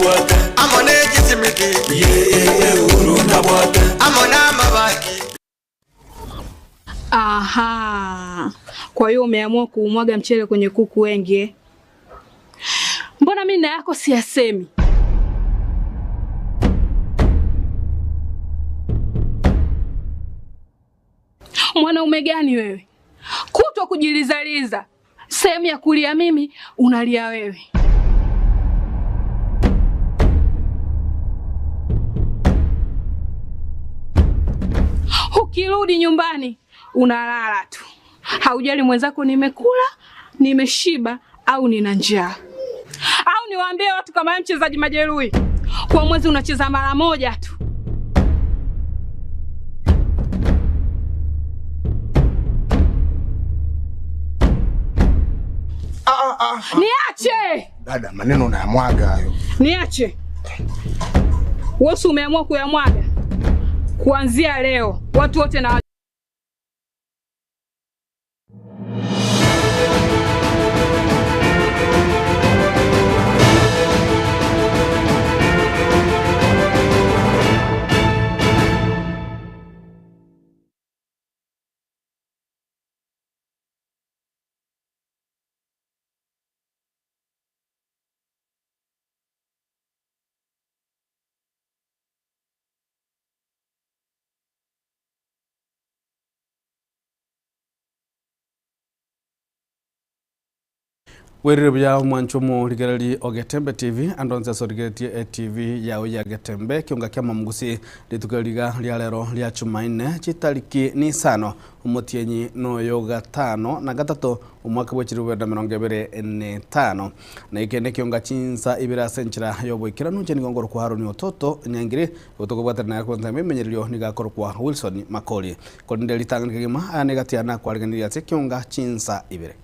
Amo ne chisimiti, amo namabati. Aha, kwa hiyo umeamua kuumwaga mchele kwenye kuku wengi eh? Mbona mimi na yako siyasemi? Mwanaume gani wewe? Kutwa kujilizaliza, sehemu ya kulia mimi unalia wewe. Ukirudi nyumbani unalala tu, haujali mwenzako nimekula, nimeshiba au nina njaa. Au niwaambie watu kama wewe mchezaji majeruhi, kwa mwezi unacheza mara moja tu. Niache, Dada, maneno unayamwaga hayo. niache. Wewe si umeamua kuyamwaga? Kuanzia leo watu wote na Bwerire buya omwancho omorigereri o Getembe TV ando nse ase origeretie etv yao ya Getembe kionga kia mamugusi rituko riga ria rero ria Jumanne chitariki ni isano omotienyi noyo gatano na gatato omwaka bwa chiribu benda mirongo ebere na etano na eke kionga chinsa ibere ase enchera ya oboikeranu inche nigo ngorokwa Haroni Ototo Nyangire gotokobwatana naye kwanza ememenyererio niga akorokwa Wilson Makori korende ritang'ani kegima aya nigatiana kwariganiria ase kionga chinsa ibere.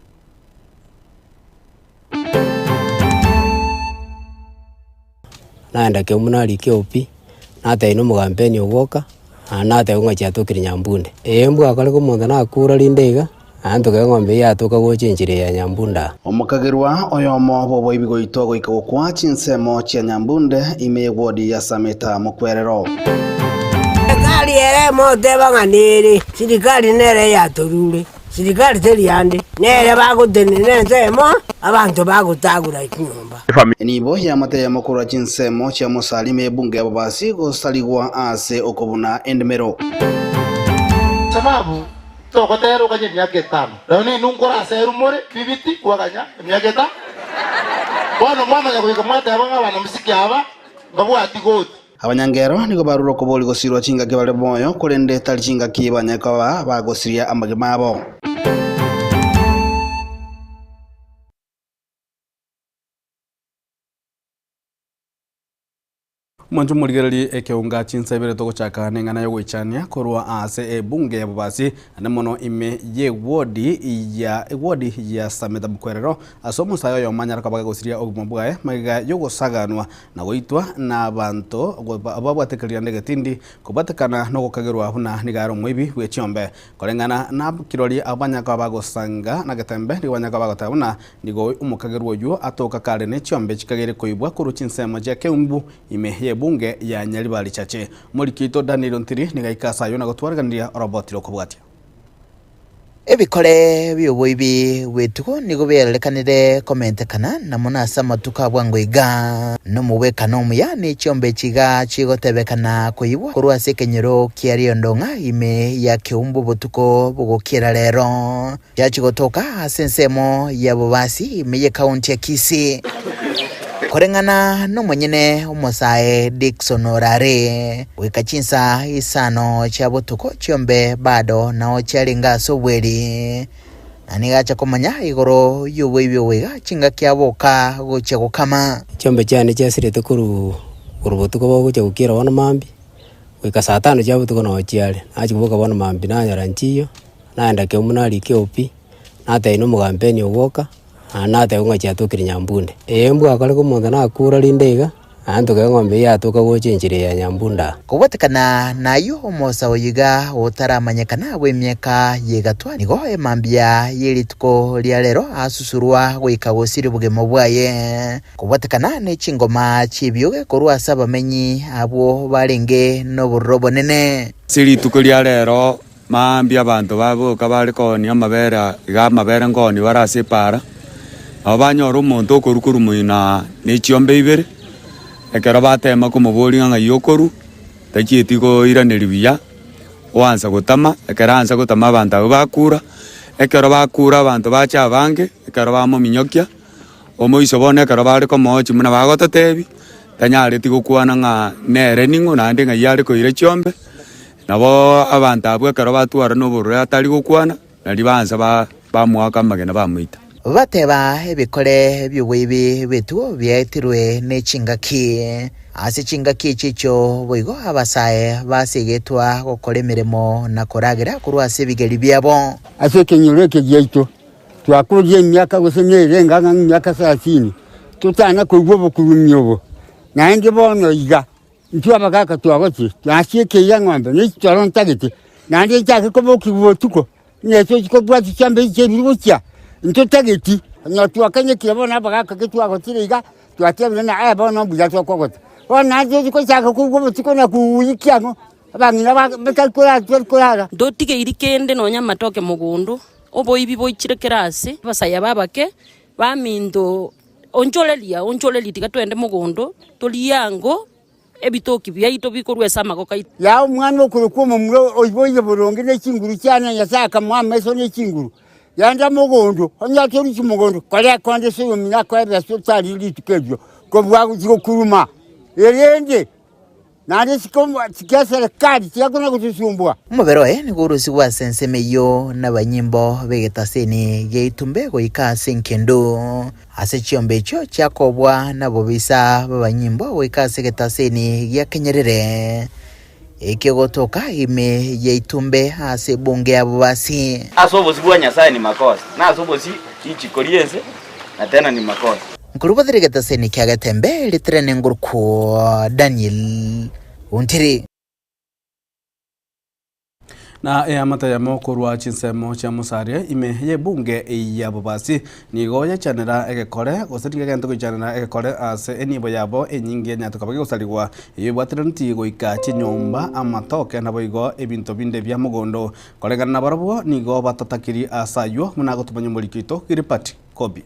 Naenda Kiambu narika eopi, natebia na omokampeni ogoka, naende natebia ng'a chiatokire Nyambunde. Ee mbwakare omonto nakura rinde iga, naende tokaiga eng'ombe eywo yatoka gocha enchera eye ya Nyambunde aa. Omokagerwa oyomo bw'oboibi goitwa goika gokwa chinsemo chia Nyambunde ime y'ewodi ya Sameta Mokwerero. Serikali ere moteba ng'a nere, serikali nere eyatorure, serikali teri yande, nere bagotenena ensemo, abanto bagotagora chinyomba. Nibo y'amate eyemo korwa chinsemo chia Mosali ime y'ebunge ya Bobasi gosarigwa ase okobuna endemero. Sababu togotera oganye emiaka etano, rero ninwe nkoraserwe more bibiti kwaganya emiaka etano. Bono mwamanya goika mwateba ng'a abanamisiki aba mbabwati goti. Abanyangero nigo barure okobori gosirwa chingaki bare moyo, korende tari chingaki banyare koba bagosiria amagima abo. Mwancho morigereri ekeunga chinsa ibere togochaka neng'ana yogoichania korwa ase ebunge ya Bobasi ande mono ime ye wodi ya ewodi ya Sameta Bukwerero ase omosae oyomo anyare koba gagosiria obogima bwaye magega yogosaganwa na goitwa na abanto babwatekereria ande egetindi kobwatekana na ogokagerwa buna niga are omoibi bwe chiombe Koreng'ana na kirori abwo banyare koba bagosanga na getembe, nigo banyare koba bagoteba buna nigo omokagerwa oyio atoka kare ne chiombe chikageire koibwa korwa chinsemo chia Keumbu ime y'ebunge ya Nyaribari Chache. Omoriki oito Daniel Ontiri nigo aika ase ayio na gotwareganiria oroboti rokobwatia. Ebikore bi'oboibi bw'etugo nigo biarorekanire komentekana, na mono ase amatuko a bwango iga. Nomogwekano omuya ne chiombe chiga chigotebekana koibwa korwa ase ekenyoro kia Riondong'a ime ya Keumbu botuko bogokiera rero. Chiachia gotoka ase ensemo ya Bobasi ime y'ekaunti ya Kisii. Koreng'ana nomonyene omosae Dickson Orare, goika chinsa isano chia botuko chiombe bado nao chiarenge ase obweri, na nigo acha komanya igoro y'oboibi obo iga chingaki aboka gochia gokama. Chiombe chiane chiasirete korwa korwa botuko bogochia gokiera bono mambia, goika saa tano chia botuko noo chiare. Nachia koboka bono mambia nanyora nchiyo, naenda Kiambu narika eopi, natebia na omokampeni ogoka. Naende nateba ng'a chiatokire nyambunde. Ee mbwakare omonto nakura rinde iga, Naende tokaigwa eng'ombe eyio yatoka gocha enchera ya Nyambunda. Kobwatekana nayio omosa oyo iga otaramanyekana bw'emiaka y'egatwa, nigo emambia ye rituko ria rero asusurwa goika gosiria obogima bwaye. Kobwatekana ne chingoma chi'ebioge korwa ase abamenyi abwo barenge nobororo obonene. Ase rituko ria rero mambia abanto baboka bare koonia amabere iga amabere nkoonia bare ase epaara, nabo banyora omonto okorwa korwa moino ne chiombe ibere, ekero batema komoboria ng'a ng'ai okorwa, tachieti koiraneria buya, oansa gotama, ekero aansa gotama abanto abwo bakura, ekero bakura abanto bacha abange, ekero bamominyokia, omoiso bono ekero bare komoochia buna bagototebia, tanyareti gokwana ng'a nere ning'o naende ng'ai are koira chiombe. Nabo abanto abwo ekero batwara nobororo atari gokwana, nario baansa bamoaka amagena bamoita. Bateba ebikore bi'oboibi bw'etugo biaetirwe ne chingaki. Ase chingaki echi echio boigo abasae basegetwa gokora emeremo na koragera korwa ase ebigeri biabo. Ase ekenyoro eke giaito twakoria emiaka gose nere eng'ana emiaka sarasini, totana koigwa obokurumi obo. Naende bono iga Intwe abagaaka twagochire, twasiekeirie eng'ombe ne chitoro ntagete, naende nchake kobokigwa botuko, ng'a tochi kobwatia chiombe echi chiaibire gochia, ntotageti. Onye twakanyekire bono abagaaka ki twagochire iga, twatebire ng'a eh bono mbuya tokogota. Bono naende tochi gochaka koigwa botuko na kouikia ang'o, abang'ina ba batari korara tibari korara. Ntotigeiri kende nonya amatoke mogondo, oboibi boichire kera ase, abasae aba abake baminto Onchoreria, onchoreria, tiga twende mogondo, torie ango ebitoki biaito bikorwa ase amagoko aito. Yaa omwana okorokwa omomura oiboire boronge ne chinguru chiane, Nyasae akamoa amaiso ne chinguru. Genda mogondo, onye otorusia mogondo, kora ekonda ase oyomino akoe ebesa otaririe rituko erio, kobua gochia gokuruma. Erende Naende isiko chia serikali tiakona gotosumbua. Omobere oye nigo orusigwe ase ensemo eyio nabanyimbo b'egetaseni gi'eitumbe goika ase engendu. Ase chiombe echio chiakobwa nabobisa b'abanyimbo goika ase egetaseni gia kenyerere, ekegotoka ime y'eitumbe ase ebunge y'ababasi. Ase obosio bwa Nyasae ni makosa, na ase obosio richiko ri'ense na tena ni makosa. Nkorubathera egetaseni kia Getembe ritere nengurukwo Daniel Ontiri. Na eamate eyemo korwa chinsemo chia Musaria ime y'ebunge ya Bobasi nigo yaichanera egekore gose nigo egento goichanera egekore ase enibo yabo enyinge enyatoka gegosarigwa eyio ebwatiraneti goika chinyomba, amatoke naboigo ebinto binde bia mogondo. Koreng'ana nabarabwo nigo batatakiri ase ayio buna agotomanya omoriki oito Gilbert Kobi.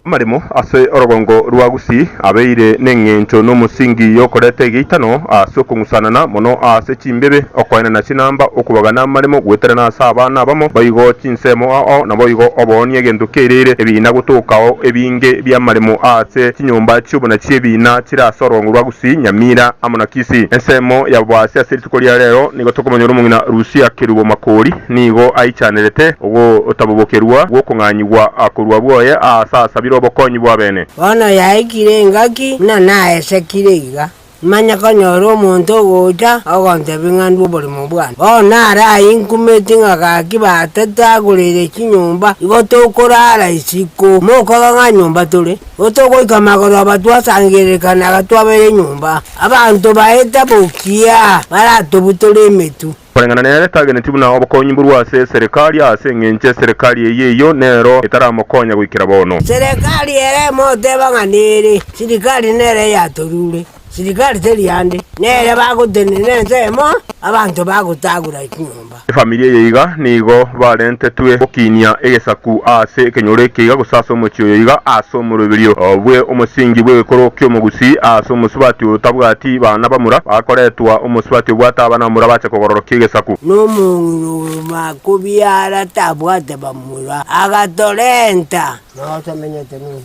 Amaremo ase orogongo rwa Gusii abeire neng'encho nomosingi yokoreta egeitano ase okong'usanana mono ase chimbebe, okoenana chinamba, okobagana amaremo goeterana ase abana abamo, boigo chinsemo ao naboigo oboonia egento keirire ebiina gotokao ebinge bi'amaremo ase chinyomba chi'obona chi'ebiina chire ase orogongo rwa Gusii, Nyamira amo na Kisii. Ensemo ya boasi ase rituko ria rero nigo tokomonyora omong'ina Rusia Kerubo Makori. Nigo aichanerete ogotabobokerwa gw'okong'anyigwa korwa bwoye aase asabire obokonyi bw'abene. Bono yaikire engaki buna naesekire iga, manye konyora omonto ogocha ogontebia ng'a ndwe oboremo bwane. Bono naro ayio nkumeti ng'a gaki batatagoreire chinyomba, igo tokorara isiko, mokoba ng'a nyomba tore. Igo togoika magoroba twasangererekana twabeire nyomba, abanto baeta bokia baratobutore emetwe. Koreng'ana nere tageneti buna obokonyi mborwa ase eserekari ase engencho eserekari eyio eyio nero etaramokonya goikera bono. Serikali ere moteba ng'a nere, sirikali nere yatorure, sirikali teri ande, nere bagotenena ensemo, abanto bagotagora chinyomba. Efamiri eye iga nigo barentetwe gokinia egesaku ase ekenyoro eke iga gose ase omochie oyo iga ase omoroberio bwe omosingi bw'egekoro ki'omogusii ase omosubati otabwati bana bamura bakoretwa omosubati obwate abana bamura bache kogororokia egesaku. Nomong'ina oyo makobiara tabwate bamura, agatorenta. Nao tomenyete nonya.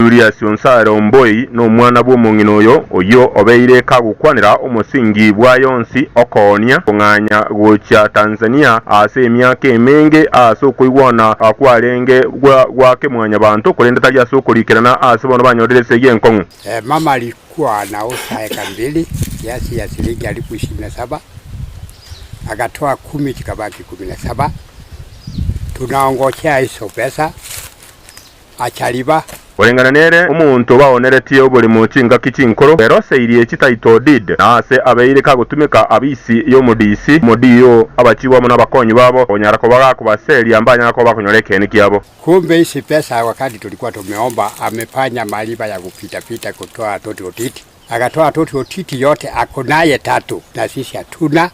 Julius Onsare Omboi nomwana bw'omong'ina oyo, oyio obeire kagokwanera omosingi bwaye onsi okoonia kong'anya gochia Tanzania ase emiaka emenge ase okoigwana kwarenge gwake mwanyabanto korende tari ase okorikerana ase bono banyorire esegi enkong'u. Mama alikuwa anauza eka mbili kiasi ya shilingi elfu ishirini na saba akatoa kumi zikabaki 17 tunaongojea hizo pesa achalipa. Koreng'ana nere, omonto baoneretie oboremo chingaki chinkoro, bweroseirie chititle deed, na aase abeire kagotumeka abisi y'omodisi, omodiyo, abachibu amo nabakonyi babo, konyara koba gakobaseria mbanyara koba bakonyora ekeene kiabo. Kumbe hizi pesa wakati tulikuwa tumeomba amefanya maliba ya kupitapita kutoa title deed, akatoa title deed yote ako naye tatu na sisi hatuna.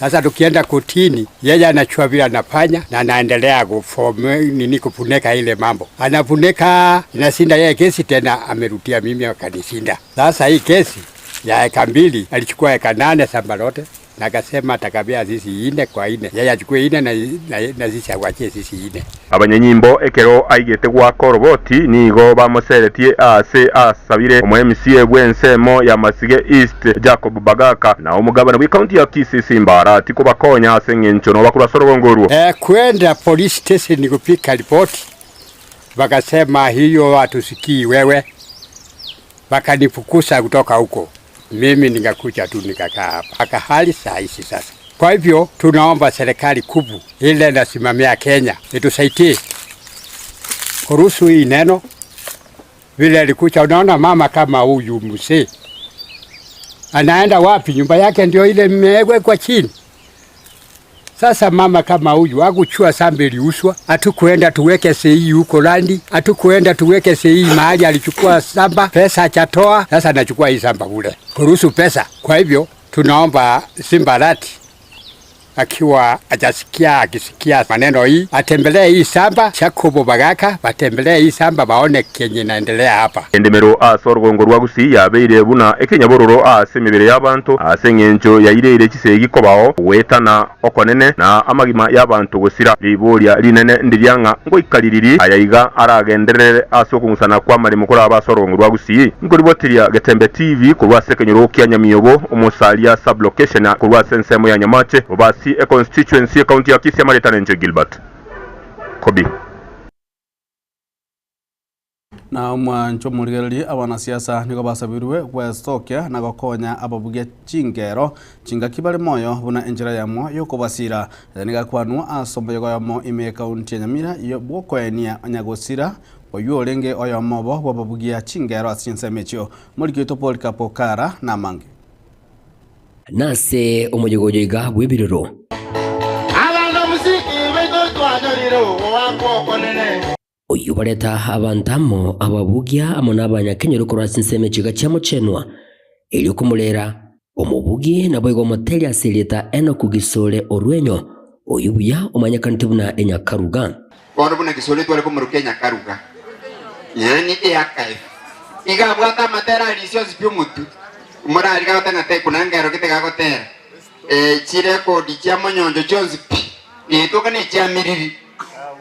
Sasa tukienda kotini, yeye anachua vile anafanya na anaendelea kuform nini kufuneka ile mambo, anafuneka inasinda yeye kesi tena, amerudia mimi akanishinda. Sasa hii kesi ya eka 2 alichukua eka 8 shamba lote na akasema atakabia sisi 4 kwa 4, yeye achukue 4 na sisi awachie sisi 4. Abanyanyimbo ekero aigete gwaka oroboti nigo bamoseretie ase asabire omo MCA bw'ensemo ya Masige East Jacob Bagaka na omogabana bw'ekaunti ya Kisii Simba Arati kobakonya ase eng'encho nobakorwa ase orogongo orwo. Kwenda police station kupika ripoti, wakasema hiyo hatusikii wewe, wakanifukuza kutoka huko. Mimi nikakuja tu nikakaa hapa mpaka hali saa hizi sasa. Kwa hivyo tunaomba serikali kubwa ile inasimamia Kenya itusaidie kuruhusu hii neno vile alikuja. Unaona mama kama huyu mzee anaenda wapi? Nyumba yake ndio ile imewekwa chini. Sasa mama kama huyu hakuchua sambe iliuzwa, hatukuenda tuweke sahihi huko landi, hatukuenda tuweke sahihi mahali alichukua samba, pesa hajatoa, sasa anachukua hii samba bure kuruhusu pesa. Kwa hivyo tunaomba Simba Arati akiwa hajasikia, akisikia maneno hii atembelee hii samba, Jacob Bagaka batembelee hii samba baone kenye inaendelea hapa. Endemero ase orogongo rwa Gusii yabeire buna ekenyabororo ase emebere y'abanto ase eng'encho yaireire chisegi kobao gwetana okonene na amagima y'abanto gosira. Riboria rinene ndiria ng'a ngoikaririri aya iga aragenderere ase okong'usana kwa amaremo koraba ase orogongo rwa Gusii. Nkoribotiria Getembe TV korwa ase ekenyoro kia Nyamiobo, Omosaria sub-location korwa ase ensemo ya Nyamache, Bobasi econstituency ecounty ya Kisii amaretana enche Gilbert Kobi. Na omwancho omorigererie abanasiasa nigo basabirwe gwesokia na gokonya ababugia chingero chingaki bare moyo buna enchera yamo yokobasira. Ere nigo akwanwa ase omoyega oyomo ime ekaunti ya Nyamira bwokoenia nyagosira oywo orenge oyomo obo bw'ababugia chingero ase chinsemo echio. Omoriki oito Polycarp Okara namange. Nase omoyega oyo iga bw'ebirero. Abana mosiki baito twanyorire ogoakwa okonene. Oyio bareta abanto amo, ababugia amo nabanyakenyoro korwa ase ensemo echiga chia mochenwa, erio komorera omobugi naboigo omoteri ase erieta Enoku Gisore Orwenyo, oyio buya omanyekanete buna Enyakaruga. Bono buna Gisore tware komoroka Enyakaruga, yaani earchive, iga abwate amatera aria sionsi pi omotwe, morariga goteba ng'a tekuna nkero gete gagotera, chirekodi chia monyoncho chionsi pi, getoka na echia miriri.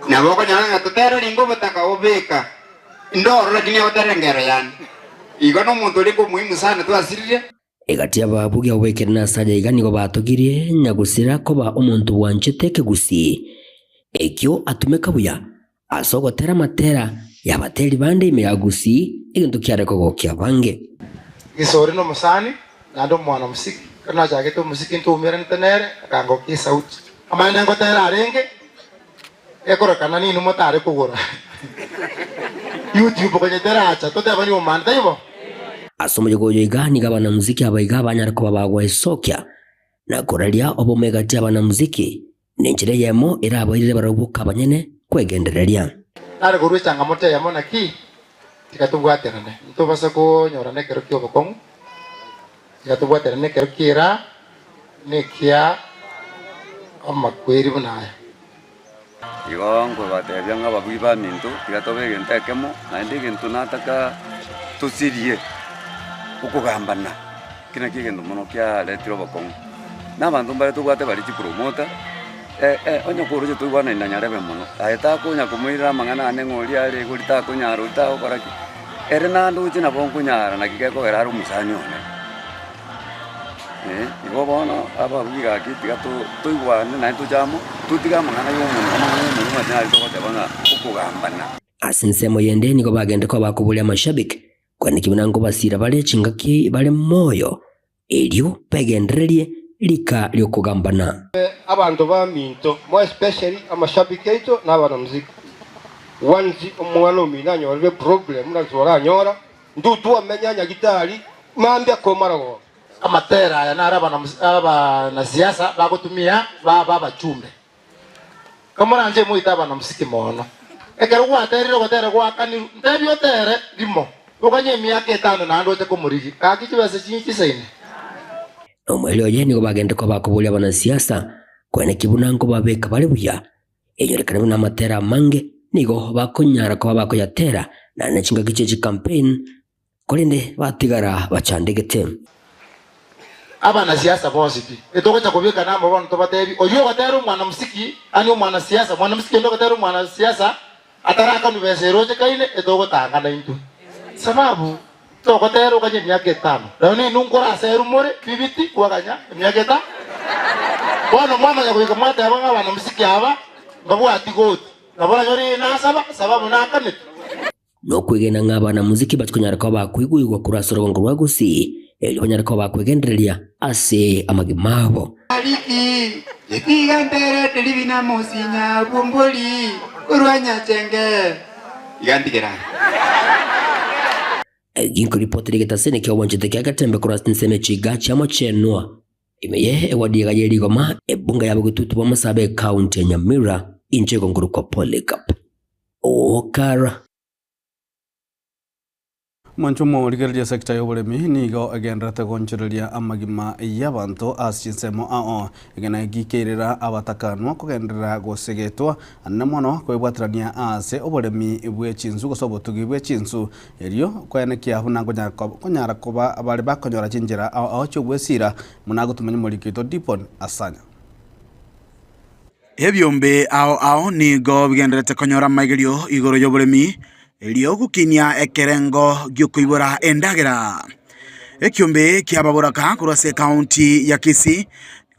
Nabo okonyora ng'a totera ringo obotaka obeka ndoro lakini agotera engero yane. Igo nomonto orenge omuhimu sana twasirire. Egati y'ababugia oboikeranu ase aya iga nigo batogirie nyagusira koba omonto bwanchete ekegusii, ekio atumeka buya ase ogotera amatera y'abateri bande ime ya Gusii, egento kiare kogokia abange. Gisore nomosani, naende omwana mosiki. Ekero nachagete omosiki ntoumeranete nere, akangokia esauti. Amaene ngotera arenge, ekorokana ninwe motare kogora YouTube konya teracha, totebani omande, taibo? Ase omoyega oyo iga nigo abanamuziki aba iga banyare koba bagwesokia na koraria obomo egati y'abanamuziki, nenchera eyemo erabairere barabwo abanyene kwegendereria. Nare korua echangamoto eyemo naki, tiga tobwaterane, ntobase konyorana ekero ki'obokong'u, tiga tobwaterane ekero ki'eraa na ekia amakweri buna aya. Igo nkobatebia ng'a ababugi baminto, tiga tobe egento ekemo, naende egento nataka tosirie, okogambana. Eki nakio egento mono kiaretire obokong'u. Na abanto mbare tobwate bare chipromota, onye koroche toigwanani na nyarebe mono, aye takonya komoirera amang'ana ane ng'a oria are iga oria takonyara oria tagokora ki, ere nandoche nabo nkonyara naki gekogera are omosani one. Igo bono ababugi gaki tiga toigwane naende toche amo, totige amang'ana ya omonwa, amang'ana ya omonwa omanyete nari togoteba ng'a okogambana. Ase ensemo yende nigo bagende koba bakoboria amashabiki kwaneki buna nkobasiira bare chingaki bare moyo, erio begendererie rika ri'okogambana. Abanto baminto, more especially amashabiki aito na abanamuziki. Once omwana omino anyorire problem buna intwe oranyora, intwe twamenya nyagitari mambia komara gogo. Amatera aya naro abanasiasa bagotumia baba abachumbe. Kamoranche moite abanamosiki mono. Ekero gwaterire ogotera gwakanirwe, ntebie otere rimo, oganye emiaka etano naende oche komorigia. Gaki chibesa chinyi chisaine. Na omoerio oye nigo bagende koba bakoboria abanasiasa, koeneki buna nkobabeka bare buya, Enyorekane buna amatera amange nigo bakonyara koba bakoyatera naende chingaki chie chicampaign, korende batigara bachandegete. Abanasiasa bonsi pi, etogocha kobekana amo bono tobatebi, oyio ogotera omwanamsiki, ani omwanasiasa, mwanamsiki onde ogotera omwanasiasa atarakanwa besa eroche kaine, etogotang'ana intwe. Sababu togotera oganye emiaka etano, nonye ninwe nkoraserwe more bibiti kwaganya emiaka etano. Bono mwamanya goika mwateba ng'a abanamsiki aba mbabwati goti, nabo oranyore ee nasaba, sababu nakanetwe. Nokwegena ng'a abanamuziki bachikonyara koba bakoigwigwa korwa ase orogongo rwa Gusii, erio banyare koba bakwegendereria ase amagima abo. Ariki, Etiga nterete ribina mosinya bw'ombori korwa nyachenge. Iga ntigere aya. Ginko ripoti rigetasene ki'obwanchete kia Getembe korwa ase chinsemo echiga chia Mochenwa, ime ye ewadi ega ye Rigoma, ebunge ya Bogetutu bwa Masaaba ecounty ya Nyamira, inche igo nkorokwa Polycarp Okara. Mwanche omorigereria sector y'oboremi nigo egendererete gonchoreria amagima y'abanto ase chinsemo ao. Egena eki keirera abatakanwa kogenderera gosegetwa anene mono kwebwaterania ase oboremi bwe chinsu gose obotugi bwe chinsu erio koenekia buna konyara koba bare bakonyora chinchera ao ao chi'ogwesira buna agotumanya omoriki oito Dipon Asanya. Ebiombe ao ao nigo bigendererete konyora amaigerio igoro y'oboremi, erio gokinia ekerengo gi'okoibora endagera. Ekiombe ki'ababoraka korwa ase ekaunti ya Kisii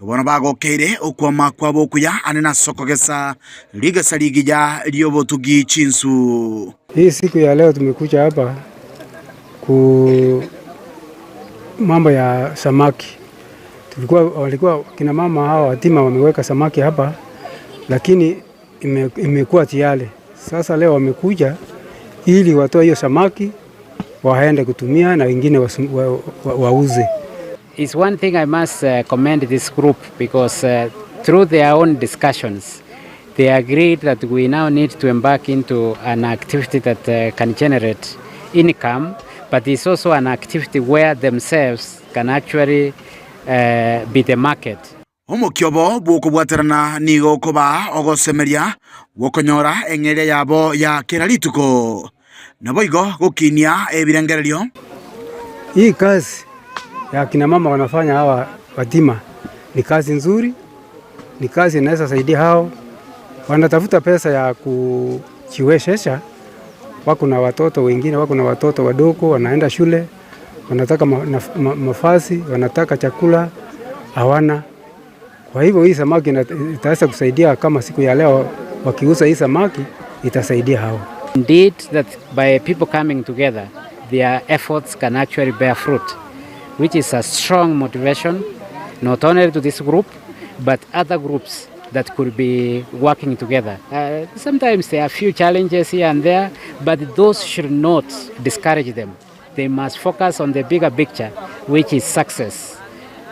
nigo bono bagokeire okwama kwabo okuya ande nase okogesa rigesa rigiya ri'obotugi chinsu. Hii siku ya leo tumekuja hapa ku mambo ya samaki. Tulikuwa walikuwa kina mama hawa watima wameweka samaki hapa, lakini ime, imekuwa tayari. Sasa leo wamekuja ili watoe hiyo samaki waende kutumia na wengine wauze wa, wa, wauze. It's one thing I must uh, commend this group because uh, through their own discussions they agreed that we now need to embark into an activity that uh, can generate income but it's also an activity where themselves can actually uh, be the market. Omokia obo bw'okobwaterana nigo okobaa ogosemeria gw'okonyora eng'eria yabo ya kera rituko, naboigo gokinia ebirengererio. Hii kazi ya kina mama wanafanya hawa watima ni kazi nzuri, ni kazi inaweza saidia hao. Wanatafuta pesa ya kujiwezesha, wako na watoto wengine, wako na watoto wadogo wanaenda shule, wanataka ma, ma, mavazi, wanataka chakula hawana. Kwa hivyo hii samaki itaweza kusaidia, kama siku ya leo wakiuza hii samaki itasaidia hao. Indeed that by people coming together their efforts can actually bear fruit which is a strong motivation not only to this group but other groups that could be working together. Uh, sometimes there are few challenges here and there, but those should not discourage them. They must focus on the bigger picture, which is success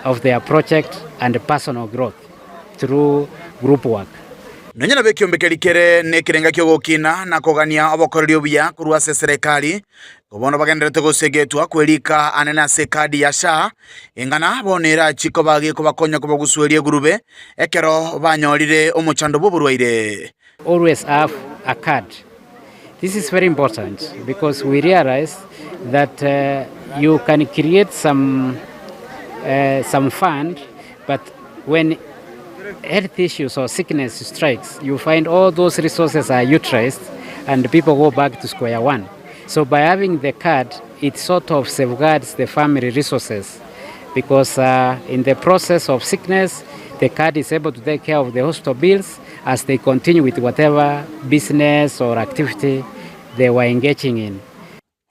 of their project and personal growth through group work. Nonya nabo ekiombe keria kere nekerenga ki'ogokina na kogania obokoreri obuya korwa ase eserekari, igo bono bagendererete gosegetwa kwerika anene ase ekadi ya SHA, eng'ana bono erachie koba gekobakonya kobagusueria egurube ekero banyorire omochando bw'oborwaire. Always have a card. This is very important because we realize that uh, you can create some, uh, some fund, but when health issues or sickness strikes, you find all those resources are utilized and people go back to square one. So by having the card, it sort of safeguards the family resources because uh, in the process of sickness, the card is able to take care of the hospital bills as they continue with whatever business or activity they were engaging in.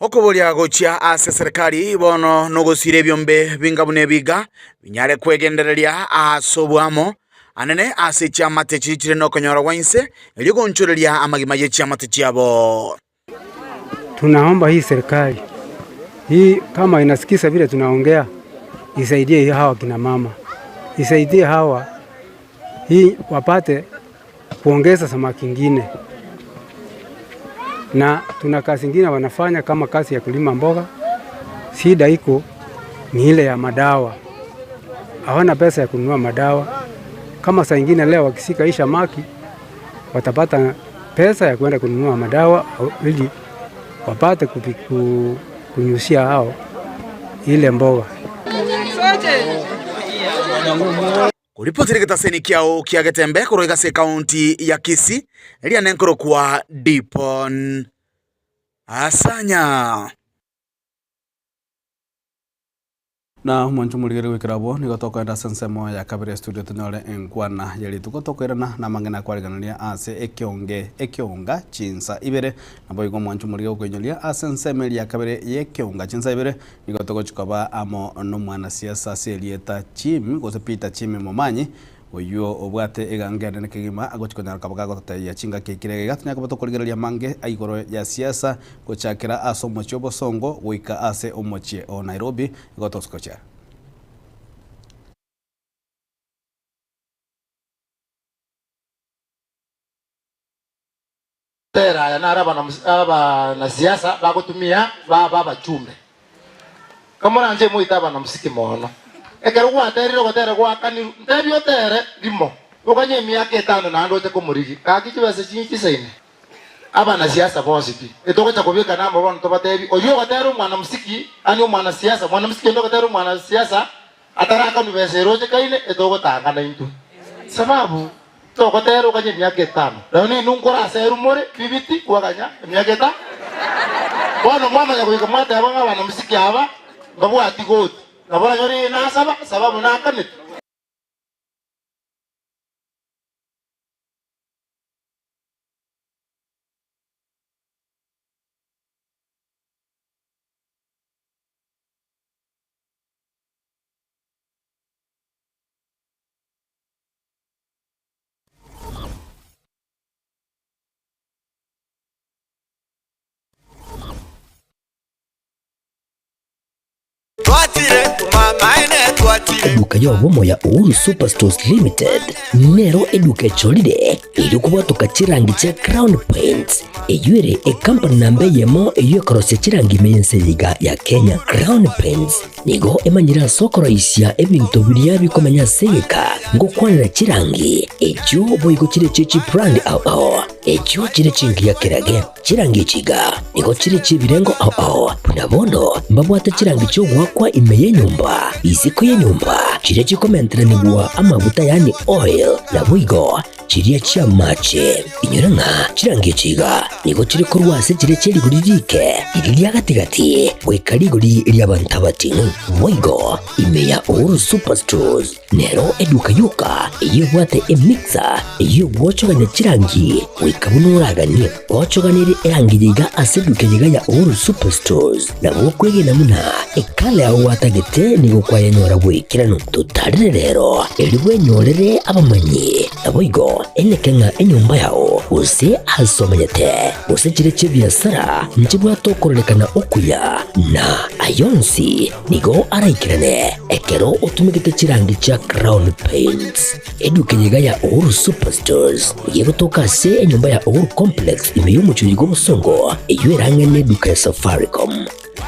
Okoboria gochia ase serikali bono nogosira ebiombe binga buna ebiga binyare kwegendereria ase oboamo. anene ase chiamate chiichire nokonyora gwa inse, erio gonchoreria amagima ye chiamate chiabo. Tunaomba hii serikali hii kama inasikiza vile tunaongea, isaidie hawa kina mama, isaidie hawa hii wapate kuongeza samaki ingine, na tuna kazi ingine wanafanya kama kazi ya kulima mboga. Shida iko ni ile ya madawa, hawana pesa ya kununua madawa. Kama saa ingine leo wakishika hii samaki watapata pesa ya kwenda kununua madawa ili wapate kunyusia hao ile mboga. Koripotire getaseni kiao kia Getembe korwa ase ekaunti ya Kisii, eria nenkorokwa Dipon Asanya. Na mwancho murigere gwikira bo nigo tokoenda ase ensemo ya kabere studio tonyore enkwana ya rituko tokoirana na amang'ana akwariganania ase ekionge ekionga chinsa ibere nabo igo mwancho murige gokoinyoria ase ensemo eria ya kabere ya ekionga chinsa ibere nigo togochikoba amo na omwanasiasa ase erieta Jimmy gose Peter Jimmy Momanyi oywo obwate egange enene kegima agochikonyara kaba gagototebia chingaki ekire iga tonya koba tokorigereria mange aigoro ya siasa gochakera ase omochie obosongo goika ase omochie o Nairobi igo togochera. Tera aya naro abanasiasa bagotumia baba abachumbe. Kamoranche moite abanamosiki mono. Ekero gwaterire ogotera gwakanirwe, ntebi otere rimo, okanye emiaka etano naende oche komorigi, gaki chibesa chinyi chisaine. Abanasiasa bonsi pi, etogocha kobeka namo bono tobatebi, oywo ogotera omwanamosiki, yaani omwanasiasa, mwanamosiki onde ogotera omwanasiasa, atarakanwa besa ere ochekaine, etogotangana intwe. Sababu, togotera okanye emiaka etano, nonye ninwe nkoraserwe more, bibiti, kwaganya emiaka eta, bono mwamanya goika mwateba ng'a abanamosiki aba, mbabwati goti. Nabo oranyore nasaba, sababu nakanete. Eduka y'obomo ya Uhuru Superstores Limited nero eduka echorire erio kobwatoka chirangi chia Crown Paints eyio ere ecompany namba eyemo eyio ekorosia chirangi ime y'ense eye iga ya Kenya. Crown Paints nigo emanyire ase okoroisia ebinto biria bikomenya ase egeka ngokwanera chirangi echio boigo chire chie chibrand ao ao echio chire chingiya kerage. Chirangi echi iga nigo chire chi'ebirengo ao ao, buna bono mbabwate chirangi chi'ogoakwa ime y'enyomba, isiko y'enyomba, chiria chikomenteranigwa amaguta yaani oil, naboigo chiria chi'amache. Inyora ng'a chirangi echi iga nigo chire korwa ase chiria chie rigori riike, riria ria gati-gati, goika rigori ri'abanto abating'u. Boigo ime ya Uhuru Superstores Nero eduka yoka eyio ebwate emixer eyio egwochogania chirangi goika buna oraganie. Gochoganerie erangi eye iga ase eduka eye iga ya Uhuru Superstores nabo okwegena buna ekala yao gwatagete nigo kwayenyora bw'ekeranu. Totarere rero erio bwenyorere abamanyi naboigo eneke ng'a enyomba yao gose ase omenyete gose chire chi'ebiasara nchibwate okororekana okuya na ayonsi Nigo araikerane ekero otumegete chirangi chia Crown Paints. Eduka eye iga ya Uhuru Superstores nigo egotoka ase enyomba ya Uhuru Complex ime y'omochie oyo bw'obosongo eyio erang'e neduka ya Safaricom.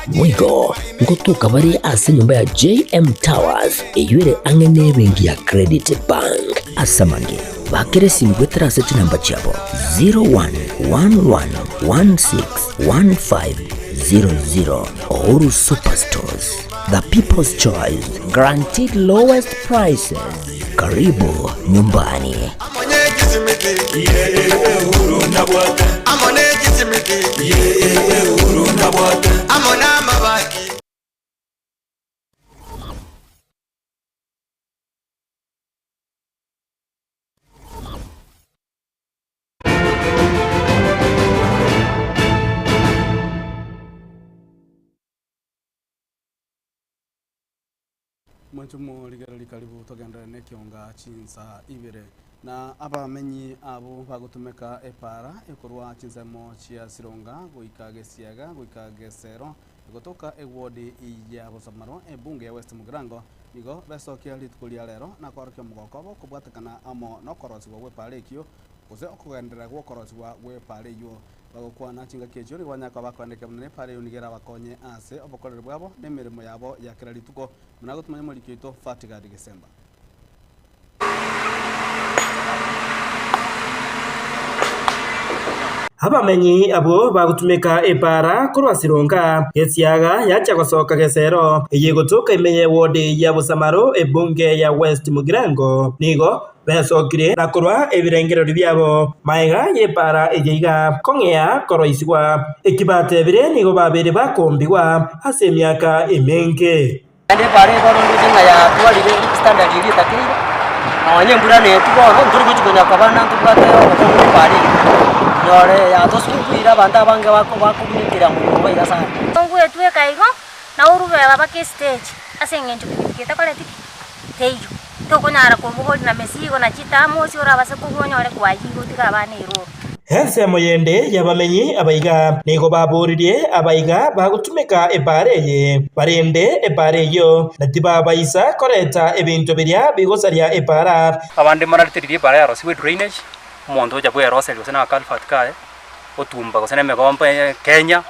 Boigo ngotoka bare ase enyomba ya JM Towers eyio ere ang'e nebenki ya Credit Bank. Ase amange, bakera esimi goetera ase chinamba chiabo 0111161500. Uhuru Superstores, the people's choice, guaranteed lowest prices. Karibu nyumbani. Mwanche morigereri karibu togenderere nekionga chinsa ibere. Na abamenyi abwo bagotumeka epaara ekorwa chinsemo chia Sironga goika Gesiaga goika Gesero egotoka ewodi ya Bosamaro ebunge ya West Mugirango nigo besokia rituko ria rero na koorokia omogoko obo kobwatekana amo nokorosigwa gw'epaara ekio gose okogenderera gw'okorosigwa gw'epaara eyio. Bagokwana chingaki echio nigo banyare koba bakoendekia buna nepaara eyio nigo erabakonye ase obokoreri bwabo na emeremo yabo ya kera rituko buna agotumanya omoriki oito Fatigad Gesemba. Abamenyi abwo bagotumeka epaara korwa Sironga, Gesiaga yachia gosoka Gesero, eye egotoka ime y'ewodi ya Bosamaro ebunge ya West Mugirango, nigo besokire na korwa ebirengererio biabo magega y'epaara eye iga kong'ea koroisigwa. Eki batebire nigo babeire bakombigwa ase emiaka emenge. Naende epaara eye bono ndoche ng'a yatwarire standard eria etakeire, nonye embura netwe bono ntori gochi konya koba buna ntobwate obokong'u bwa epaara eye, nyore yatosunguire abanto abange bako bakobunyekera nyomba iga sana. Ogwetweka igo, na orubeba mpaka estage, ase eng'encho pikipiki etakoreti ki? Teiyo. Tokonyara kobogoria na mesigo na chitamosi orabase kobua onyore kwayigwa otige abana eroro. Ensemo yende y'abamenyi abaiga nigo baboririe abaiga bagotumeka ebaara eye, barende ebaara eyio, na tibabaisa koreta ebinto biria bigosaria ebaara. Abande mbararete riria ebaara yarosigwe edrainage, omonto ocha bweroseria gose na akalfat kaye, otumba gose na emegomba Kenya,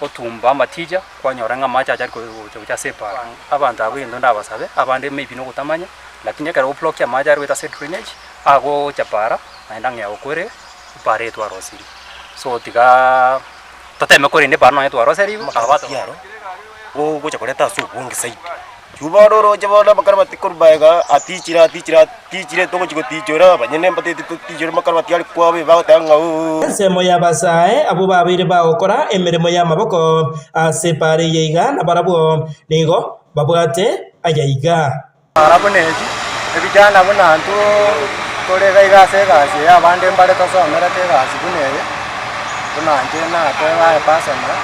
otumba amatija, kwanyora ng'a amache acha gocha gocha ase epaara. Abanto abwo egento ndabasabe, abande maybe nogotamanya, lakini ekero oblokia amache arwete ase edrainage, agocha paara, naende ang'ea gokwere epaara eye twarosirie. So tigaaa toteme korenda epaara nonye twaroserigwe, Amakiaro gogocha koreta ase obonge zaidi. Chwo bono oroche bono amakarabati korwa magega atichire atichire atichire togochi gotichora abanyene mbateti totichore amakarabati are kwabo bagoteba ng'a ooh. Ensemo y'abasae abwo babeire bagokora emeremo y'amaboko ase epaara eye iga nabarabwo nigo babwate aya iga. Ara buna echi, ebijana buna intwe tore iga iga ase egasi eye abande mbare tosomerete egasi buna eye, buna inche nateba aye personal,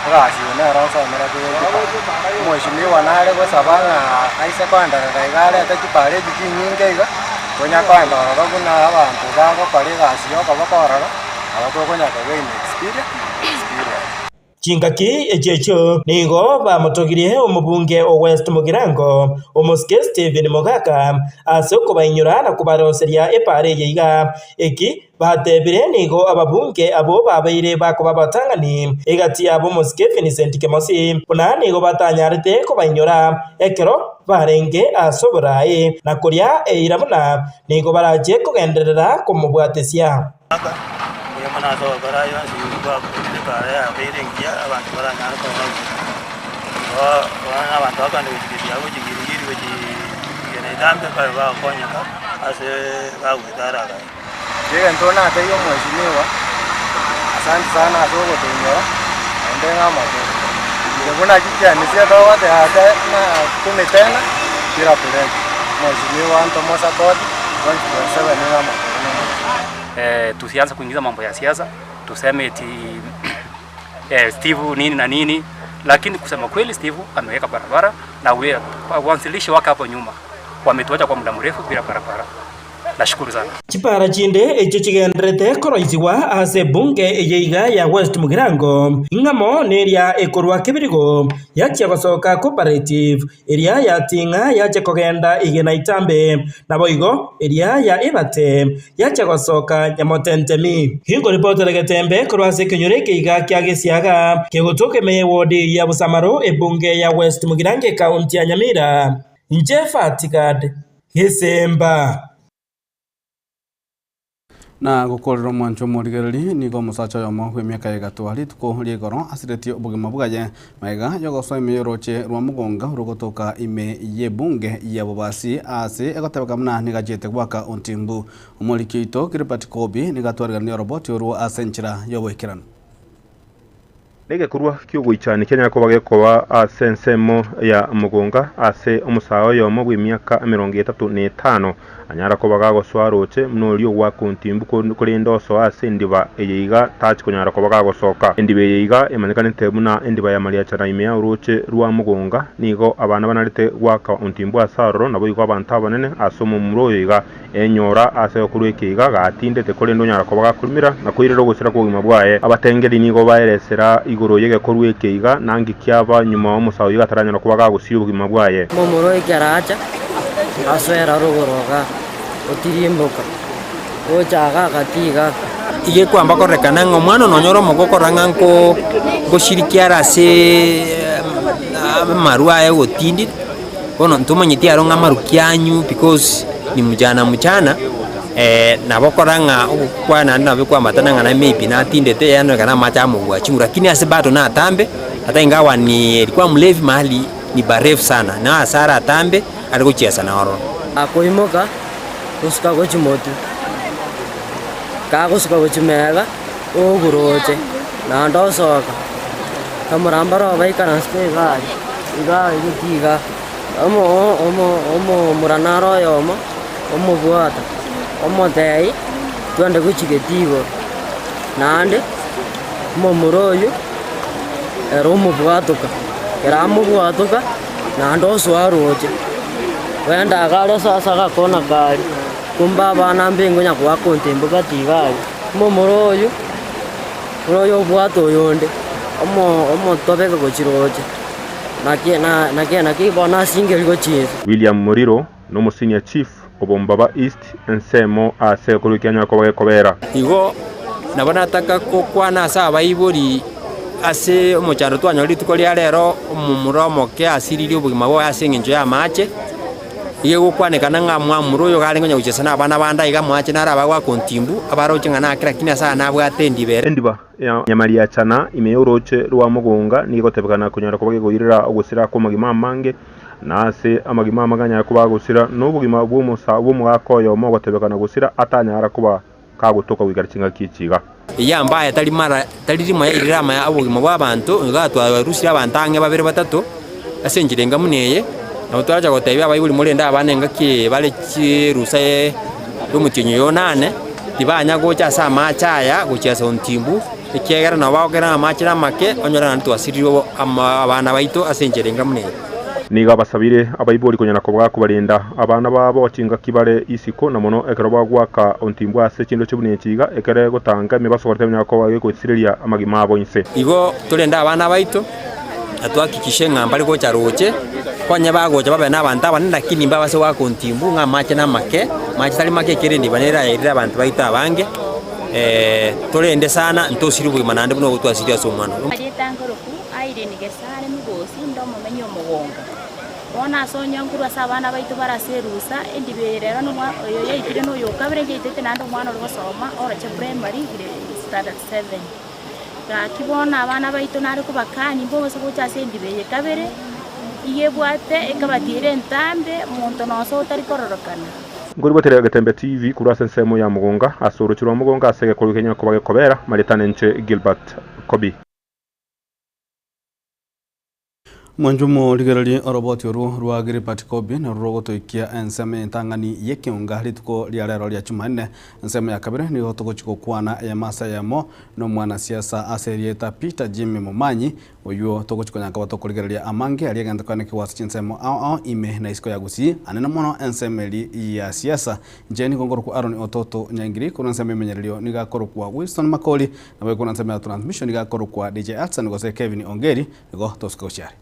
egasi eye nero nsomerete ya chipara. Omweshimiwa nare gosaba ng'a aise koenderera iga arete chipara echi chinyinge iga, tonya koenda ororo buna abanto bagokora egasi ya okoboko ororo, nabo tokonya kogain experience. Chingaki echi'echio nigo bamotogirie omobunge o West Mugirango, omosike Stephen Mogaka, ase okobainyora na kobaroseria epaara eye iga. Eki batebire nigo ababunge abwo babeire bakoba abatang'ani egati yabo omosike Vincent Kemosi, buna nigo batanyarete kobainyora ekero barenge ase oboraai na koria eira buna nigo barache kogenderera komobwatesia. Aka, mbuya mono ase ogokora ayio onsi gwakorire epaara yabeire engiya, abanto baranyare koba buya. Igo bono abanto bakogenda gochia gesiaga gochia Giligili gochia Genetambe babe bagokonyeka ase bagoeta are agaya. Egento natebie omweshimiwa, asante sana ase ogotoinyora, naende ng'a amaboko. Inche buna chichiani chia togoteba ate na kumi tena, kila pledge. Mweshimiwa ntomosapoti, 2027 ng'a amaboko. Eh, tusianze kuingiza mambo ya siasa, tuseme eti eh, Steve nini na nini, lakini kusema kweli Steve ameweka barabara na we, waanzilishi wake hapo nyuma wametuacha kwa muda mrefu bila barabara. Nashukuru sana. Chipara chinde echio chigendererete koroisigwa ase ebunge eye iga ya West Mugirango, ing'amo neria ekorwa Kebirigo yachia gosoka Cooperative, Eria yating'a yache kogenda igena itambe, naboigo eria ya ebate yacha gosoka nyamotentemi. Inkoripotera getembe korwa ase ekenyoro eke iga kia Gesiaga, kegotoka ime y'ewodi ya Bosamaro, ebunge ya West Mugirango ekaunti ya Nyamira. Inche Fatigad Gesemba. Na gokorera omwancho omorigereria, nigo omosacha oyomo bw'emiaka ya egatwa rituko ria igoro asiretie obogima bwaye magega y'ogosoa ime y'orooche rwa Mugonga rogotoka ime y'ebunge ya Bobasi aase egotebeka buna nigo achiete goaka ontimbu. Omoriki oito Gilbert Kobi nigo atwarigania oroboti orwo ase enchera y'oboikeranu. Negekorwa ki'ogoichania kianyare koba gekoba ase ensemo ya mogonga ase omosae oyomo bw'emiaka 35, anyara koba gagosoa roche buna oria ogoaka ontimbu korende osoa ase endiba eye iga tachi konyara koba gagosoka. Endiba eye iga emanyekanete buna endiba ya Mariachana ime ya orooche rwa mogonga. Nigo abana banarete goaka ontimbu ase aroro, naboigo abanto abanene ase omomura oyo iga Enyora ase okorua ekeiga gatindete, korende onyara koba gakorimera na koirera ogosira kw'obogima bwaye. Abatengeri nigo baeresera igoro y'egekorwa ekeiga, na nki kiaba nyuma omosae oyio gataranyara koba gagosiria obogima bwaye. Momura ekero acha, asoera rogoro igaa, otirimboka, gocha igaa gati igaa. Iga ekwamba kororekana ng'a omwana nonyore omogokora ng'a nko nkoshiriki are aseeee amarwa aye gotindire. Bono ntomanyeti aro ng'a amaruki anyu because ni mchana mchana nabo okora ng'a ogokwana naende nabo ekwamatana ng'a naye maybe natindete yaani ekero amache amobua chinguru lakini ase bado natambe ata ingawa ni alikuwa mlevi mahali ni barefu sana na ase are atambe are gochiesa na ororo. Akoimoka gosuka gochia motwe, kagosuka gochia mega, oguroche, naende osoka. Kamorambara obo baikaransete iga aria, iga aria gochia igaa, omo omo omomura naro oyomo, omobwata, omotebia twende gochia getii igoro, naende omomura oywo ere omobwatoka, ekero amobwatoka, naende osoa roche, ogenda iga aria ase ase agakona karia, kumbe abana mbe ngonya goaka ontimbu gati iga aria, omomura oywo. Buna oyobwate oyonde, omotobeke gochia roche, naki naki naki bono asingerie gochia inse. William Muriro nomo senior chief o Bombaba East ensemo ase egekorwa ekianyara koba gekobera. Igo nabo nataka gokwana ase abaibori ase omochando twanyorire rituko ria rero, omomura omoke asiririe obogima bwaye ase eng'encho y'amache. Nigo egokwanekana ng'a mwamura oyo iga arenge onye gochesa nabana bande aiga amache naro abagoaka ontimbu, abaroche ng'a nake lakini ase aya nabwate endiba ere. Endiba ya Nyamariachana ime y'orooche rwa Mogonga nigo egotebekana konyara koba gekoirera ogosira kw'amagima amange, na ase amagima amange anyare koba agosira, na obogima bw'omosa bw'omogaka oyomo ogotebekana gosira atanyara koba kagotoka goikera chingaki echi iga. Eyio ambaye tari mara tari rimo yairire amaya obogima bw'abanto, iga twarusirie abanto ang'e babere batato ase enchera enga buna eye, nabo twaracha gotebia abaibori morende abana engaki eye bare chirusa y'omotienyi oyo onane, tibanya gocha ase amache aya gochia ase ontimbu, ekiagera nabo bagokera amache namake, onyore naende twasiririe ama abana baito ase enchera enga buna eye. Nigo abasabire abaibori konyara koba kobarenda abana babo chingaki bare isiko, na mono ekero bagoaka ontimbu ase chindoche buna echi iga, ekero egotanga emebaso koreta ebinyara koba gegoisireria amagima abo inse. Igo torende abana baito, na twahakikishe ng'a mbare gocha roche, konye bagocha babe nabanto abanene, lakini mbabase goaka ontimbu ng'a amache namake, amache tari make ekere endiba nere erayairire abanto baito abange, torende sana ntosirie obogima naende buna obwo twasirie ase omwana oyo. Marieta nkoroku Irene Gesare Migosi, inde omomenyi omogonga. Bono ase onye nkorwa ase abana baito bare ase erusa, endiba eye rero nomwa oyo yaitire na oyo okabere yaitete naende omwana ore gosoma oroche primary grade standard seven. Gaki bono abana baito nare kobakania mbobase gocha ase endiba eye kabere, iga ebwate ekabati ere entambe, monto nonsi otari kororokana. Nkorigwetera Getembe TV korwa ase ensemo ya Mogonga ase oroche rwa Mogonga ase egekorwa kenyare koba gekobera, Marieta nenche Gilbert Kobi. Mwanchumo rigererie oroboti orwo rwa Gilbert Kobi narwo rogotoikia ensemo y'entang'ani y'ekeonga rituko ria rero ria Jumanne. Ensemo ya kabere nigo togochia gokwana eyemo ase eyemo na omwanasiasa ase erieta Peter Jimmy Momanyi oywo togochia konya koba tokorigereria amange aria egento koenekigwa ase chinsemo ao ao ime na isiko ya Gusii anene mono ensemo eri ya siasa. Inche nigo nkorokwa Aaron Ototo Nyaingiri korwa ensemo y'emenyererio nigo akorokwa Wilson Makori nabo korwa ensemo ya transmission nigo akorokwa DJ Hudson gose Kevin Ongeri Igo tosuke gochia are.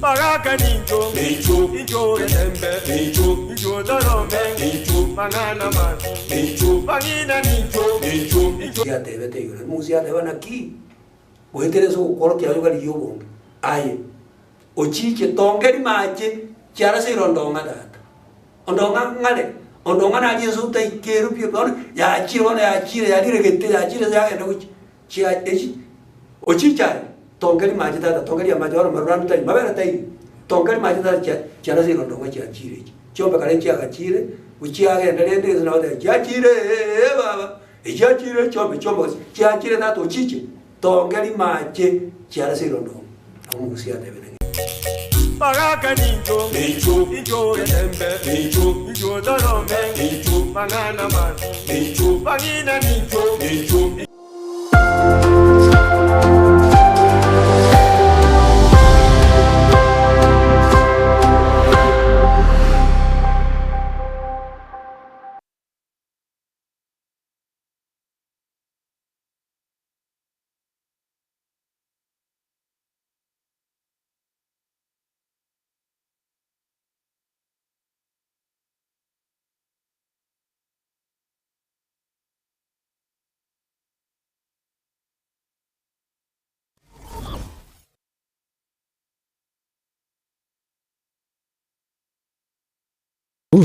Bagaka nincho, incho getembe, incho torome, mang'ana mabi, bang'ina nincho, incho. Yatebete igoro, Musa yateba naki? Goetera ase ogokworokia aye ogarigie obonge. Aye, ochiche tongeri mache chiara seire ondong'a tata. Ondong'a ng'are, ondong'a naria ense otaikeru pi bono yachire bono yachire yarire gete yachire ase yagenda gochia chia echi ochiche aye tongeri mache tata tongeri amache bono maruranu taiyo mabere taiyo tongeri mache tata chia chiara seire ondong'a chiachire echi. Chiombe kare chiagachire. Gochiagenda rende gese nagoteba chiachire ee baba, echiachire chiombe chiombe gose chiachire tata ochiche, tonge rimache chiarase irondongo. Nabo omogusi atebete ng'a. Bagaka nincho, nincho, nincho getembe, nincho, nincho torome, nincho, mang'ana mabi, nincho, bang'ina nincho, nincho.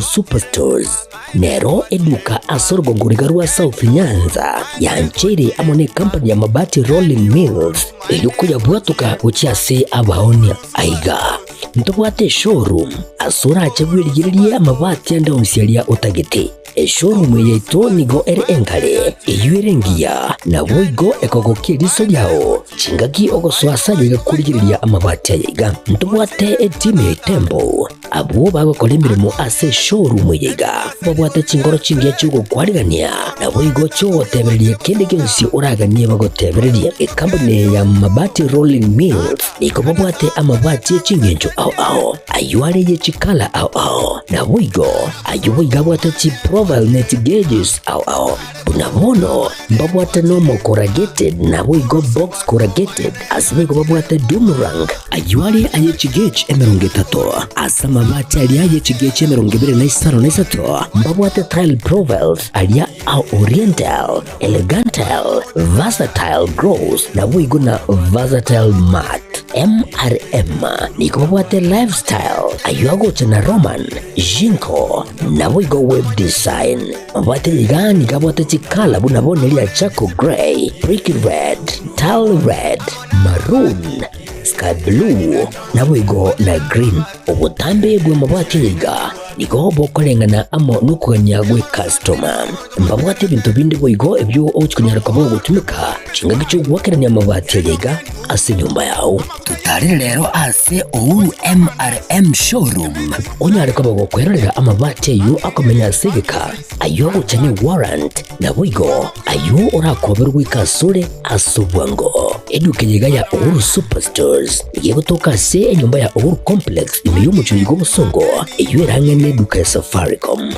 Superstores nero eduka ase orogongo riga rwa South Nyanza yancheire amo ne company ya Mabati Rolling Mills erio koyabwatoka gochia ase abaonia. Aiga ntobwate eshowroom ase orache bwerigererie amabati ande onsi aria otagete. Eshowroom eye yaito nigo ere engare, eyio ere engiya, naboigo ekogokia eriso riao chingaki ogosoa ase aye iga korigereria amabati aya iga. Ntobwate etimu ya Itembo, abwo bagokora emeremo ase eshowroom eye iga, babwate chinkoro chingiya chi'ogokwarigania, naboigo chi'ogotebereria kende gionsi oraganie bagotebererie. Ekampuni eye ya Mabati Rolling Mills nigo babwate amabati e chingencho ao ao, ayio are ye chikala ao ao, naboigo Ayio boigo abwate chiprofile ne chigeges ao ao. Buna bono mbabwate normal corrugated naboigo box corrugated ase boigo babwate doom rank. Ayio are aye chigauge 30 ase amabati aria aye chigauge 25 mbabwate tile profiles aria a oriental, elegantal, versatile gloss naboigo na versatile matte. MRM nigo babwate lifestyle ayio agocha na Roman, Jinko, naboigo web design. Mabwate iga nigo abwate chikala buna bono eria charcoal grey, brick red, tile red, maroon, sky blue, naboigo na green. Obotambe bw'amabwati aya iga nigo bokoreng'ana amo nokogania gw'ekastoma. Mbabwate ebinto binde boigo ebio ogochia konyara koba ogotumeka chingaki chi'ogoakerania amabati aya iga ase enyomba yao. Totarere rero ase Uhuru MRM Showroom onyare koba gokwerorera amabati ayio akomenya ase egeka, ayio agocha ne warrant, naboigo ayio orakoberwe goika asore ase obwango. Eduka eye iga ya Uhuru Superstores nigo egotoka ase enyomba ya Uhuru Complex ime y'omochie oiga obosongo, eyio ere ang'e neduka ya Safaricom.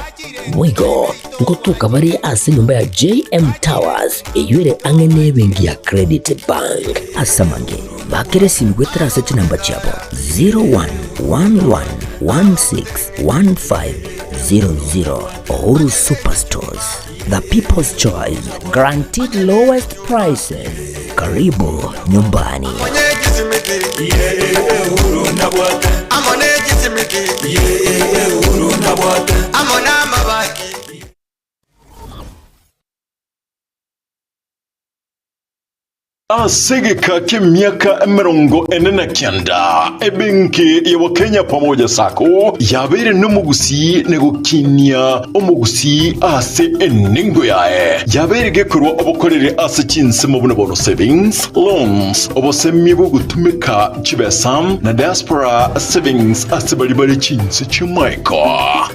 Boigo ngotoka bare ase enyomba ya JM Towers eyio ere ang'e nebenki ya Credit Bank. Ase amange, bakera esimi goetera ase chinamba chiabo 0111161500. Uhuru Superstores, the people's choice, guaranteed lowest prices. Karibu nyumbani. Ase egeka ki'emiaka 49, ebenki ya Wakenya Pamoja Sacco yabeire nomogusii na gokinia omogusii ase enengo yaye. Yabeire gekorwa obokoreri ase chinsemo buna bono savings, loans, obosemia bw'ogotumeka chibesa na diaspora savings ase baria bare chinse chi'amaiko.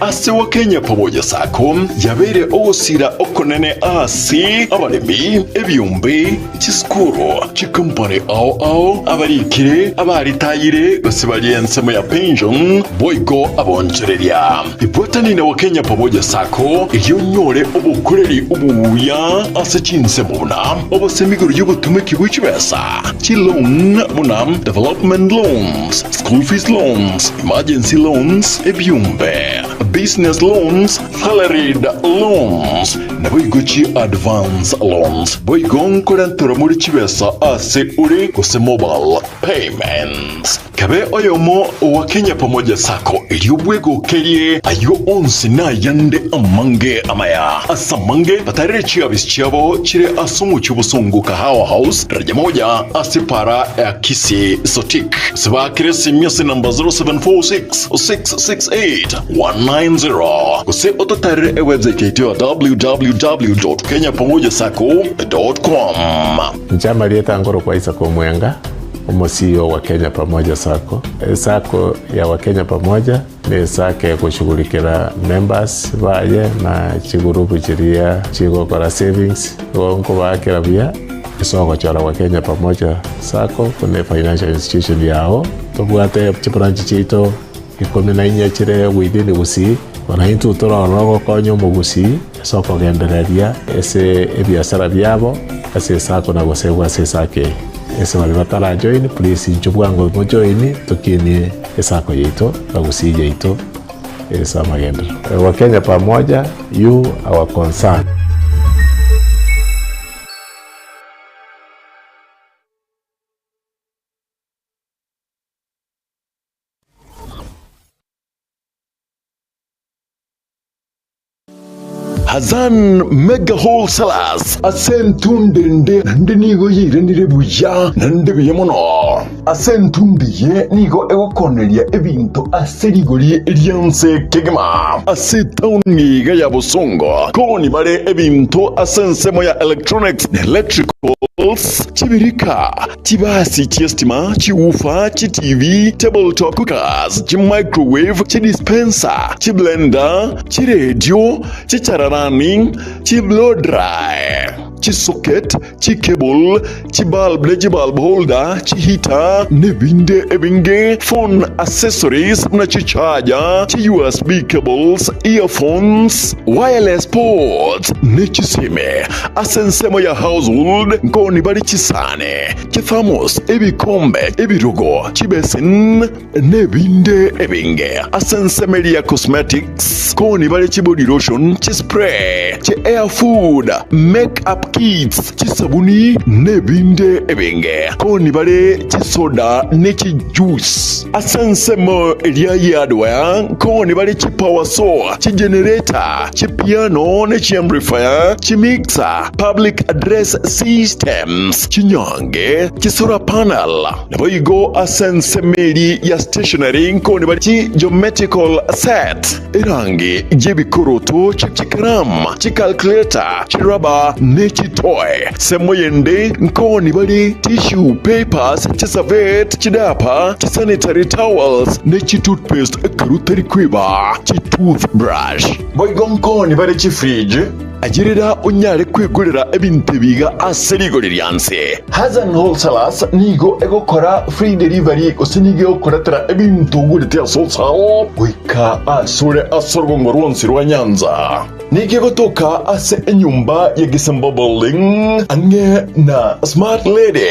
Ase Wakenya Pamoja Sacco yabeire ogosira okonene ase abaremi, ebiombe, chisukuru, chikompani ao ao, abarikire, abaritayire gose baria ensemo ya pension, boigo abonchoreria. Ibwatani na Wakenya Pamoja Sacco erio onyore obokoreri obuya ase chinsemo buna obosemi igoro y'obotumeki bwe chibesa, chiloan buna development loans, school fees loans, emergency loans, ebiombe, business loans, salaried loans, naboigo chi advance loans. Boigo nkorenterwa more chibesa. M-Pesa ase ore gose mobile payments. Kabe oyomo owa Kenya Pamoja Sacco erio bwegokerie ayio onsi nayande amange amaya. Ase amange batarere chiabisi chiabo chire ase omochie obosongo Kahawa House, daraja moja ase para ya Kisii Sotik. Gose baakere esimi ase namba 0746 668 190 gose ototarere ewebsite yaito ya www.kenyapamojasacco.com. Inche amarieta nkorokwa Isaac Omwenga, omo CEO wa Kenya Pamoja Sacco. Esacco ya Wakenya Pamoja ne esacco egoshughulikera members baye na chigurupu chiria chigokora savings, igo nkobaakera buya ase ogochora Wakenya Pamoja Sacco buna efinancial institution yao. Tobwate chibranch chiaito Ikomi na inye chire within Gusii, bono intwe torore ogokonya omogusii ase okogendereria ase ebiasara biabo ase esako na gosegwa ase esako eye. Ase baria batara join please inchuo bwango mojoin tokinie esako yaito na Gusii yaito ase amagenderero. Wakenya pamoja, you our concern. Hazan Mega Wholesalers ase entunde ende naende nigo yairanire buya naende buya mono. Ase entunde eye nigo egokoneria ebinto ase rigori ri'ense kegima. Ase etaoni iga ya Bosongo koni bare ebinto ase ensemo ya electronics na electricals, chibirika, Chibasi chi'estima, chiwoofer, chiTV, table top cookers, chimicrowave, chidispenser, chiblender, chiredio, chichararani, chiblow dry, chisocket, chicable, chibulb ne chibulb holder, chiheater, nebinde ebinge, phone accessories buna chicharger, chi-USB cables, earphones, wireless ports, ne chisime. Ase ensemo ya household nkoni bare chisani, chithermos, ebikombe, ebirogo, chibesin, nebinde ebinge. Ase ensemo eria ya cosmetics nkoni bare chibody lotion, chispray, chi hair food, make up kits, chisabuni, nebinde ebinge. Nkoni bare chisoda ne chijuice. Ase ensemo eria y'hardware nkoni bare chipower saw, chigenerator, chipiano ne chiamplifier, chimixer, public address systems, chinyange, chisolar panel. Naboigo ase ensemo eria ya stationery nkoni bare chigeometrical set, erangi y'ebikoroto, chikaramu, chicalculator, chirubber ne chitoy. Ensemo yende nkoni bare tissue papers, chiservette, chidiaper, chisanitary towels, ne chitoothpaste ekero otari kweba chitoothbrush. Boigo nkoni bare chifridge, ayerera onyare kwegorera ebinto ebi iga ase rigori rianse. Hassan Wholesalers nigo egokora free delivery gose nigo egokoretera ebinto ogorete ase wholesale goika asore ase orogongo rwonsi rwa Nyanza. Nigo egotoka ase enyomba ya Gisemba Building ang'e na Smart Lady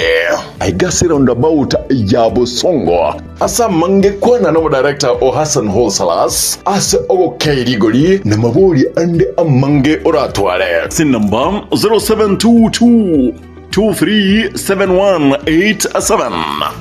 aiga ase roundabout ya Bosongo. Ase amange kwana nomodirector o Hassan Wholesalers ase ogokei rigori na mabori ande amange oratware. Ase enamba 0722 237187.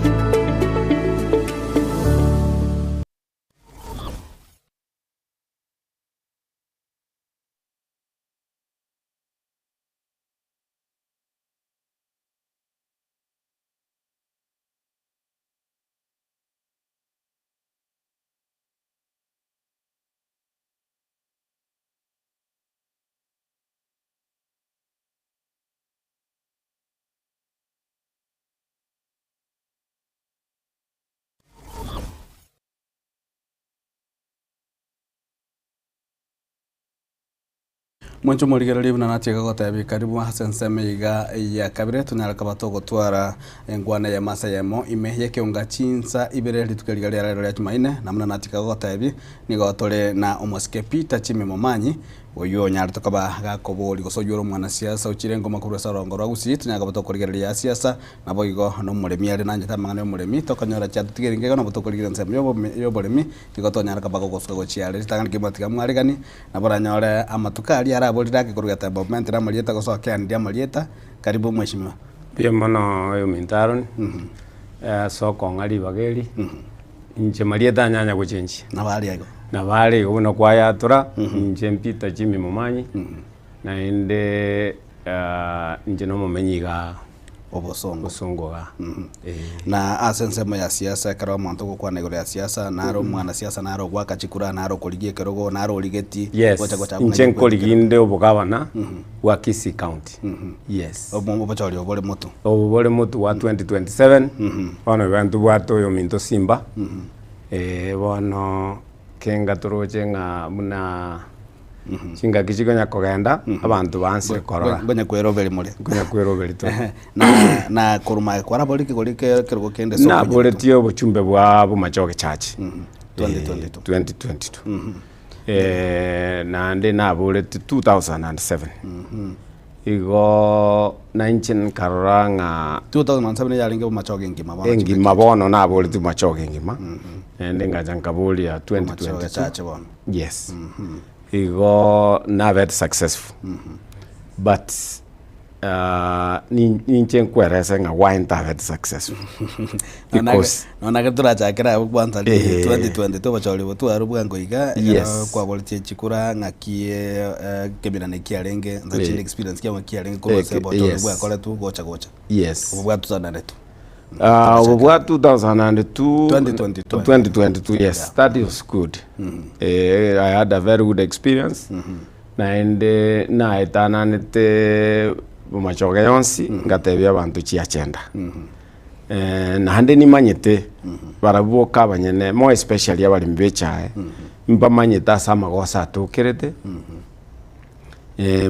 Mwanche omorigereria buna nachika gotebia karibu ase ensemo iga ya kabere tonyare koba togotwara enkwana eyemo ase eyemo ime y'ekeunga chinsa ibere rituko riga ria rero ria Jumaine na buna nachika gotebia nigo tore na omosike Peter Jimmy Momanyi Oyio onyarete koba gakoboria gose oyio ore omwanasiasa ochire ngoma korwa ase orongo rwa Gusii, tonyare koba tokorigereria siasa, naboigo nomoremi are nanchete amang'ana y'omoremi, tokonyora chiatotigeire nkeigo nabo tokorigereria ensemo y'obomi y'oboremi, nigo tonyare koba gogosuka gochia are ritang'ani kegima tiga mwaregani, nabo oranyore amatuko aria araborire ake korwa getembe omentire amarieta gose okeanirie amarieta, karibu mweshimiwa. Mbuya mono oyominto Aaron, ase okong'a ribaga eri, inche marieta anyanya gochenchia. Nabo are igo. Nabo are igo buna kwayatora, inche Peter Jimmy Momanyi, naende inche nomomenyi igaa. Obosongo. Obosongo igaa. Na ase ensemo ya siasa ekero omonto ogokwana igoro ya siasa, nare omwanasiasa, nare ogoaka chikura, nare okorigia ekerogo, nare origetie Yes, gocha gochaka buna inche nyekwete nkorigi ekerogo. inde obogavana bwa Kisii County. Yes. Obochori obo bore motu. Obo bore motu bwa 2027, bono iga ntobwate oyominto Simba, bono kenga toroche ng'a buna chingaki chikonya kogenda, abanto baansire korora. Ngonya kweroberi more. Ngonya kweroberi tore. Na na korwa magega kwarabori kegori ekerogo kende ase okonya. Naboretie obochumbe bwa Bomachoge Church. 2022. 2022. Naende naboretie 2007. Igo nainche nkarora ng'a 2007 yarenge Bomachoge engima bono engima bono naboretie Bomachoge engima, naende ngacha nkaboria Bomachoge 2022. Church bono. Yes. Igo nabete successful but ninche nkwerese ng'a why ntabete successful because Nonya nake torachakere abwo kwanza Eh. 2022 obochori obo twarwa bwango iga ekero Yes. kwaboretie chikura ng'aki ekemira kiarenge nsa Eh. chinde experience kiabo ng'aki kiarenge korwa Eh, ase obochori yes. bwakoretwe gocha gocha. Yes. Obo bwa 2002. Obo bwa 2002 2022. 2022 yes that was good Eh, I had a very good experience naende naetananete bomachoge yonsi ngatebia abanto chiachenda Naende nimanyete barabwo boka abanyene, more especially abaremi ba echae, mbamanyete ase amagoso atokerete,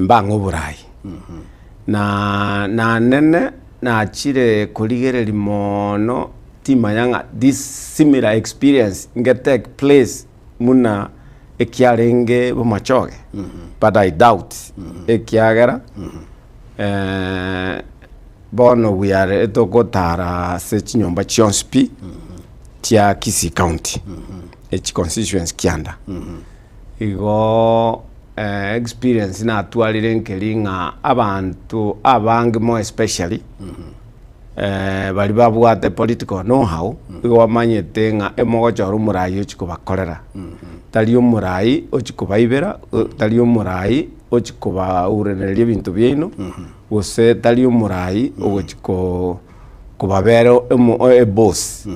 mbang'e oborai. Na nanene nachire korigereria mono timanya ng'a this similar experience nge take place buna ekiarenge bomachoge, but I doubt ekiagera Bono we are togotara ase chinyomba chionsi pi chia Kisii County, echi constituency kianda. Igo experience natwarire nkeri ng'a abanto abange more especially baria babwate political know how, igo bamanyete ng'a emogochora omorai ochia kobakorera, tari omorai ochia kobaibera, tari omorai ochia kobaurereria ebinto biaino. Gose tari omorai ogochia ko kobabera emo eboss,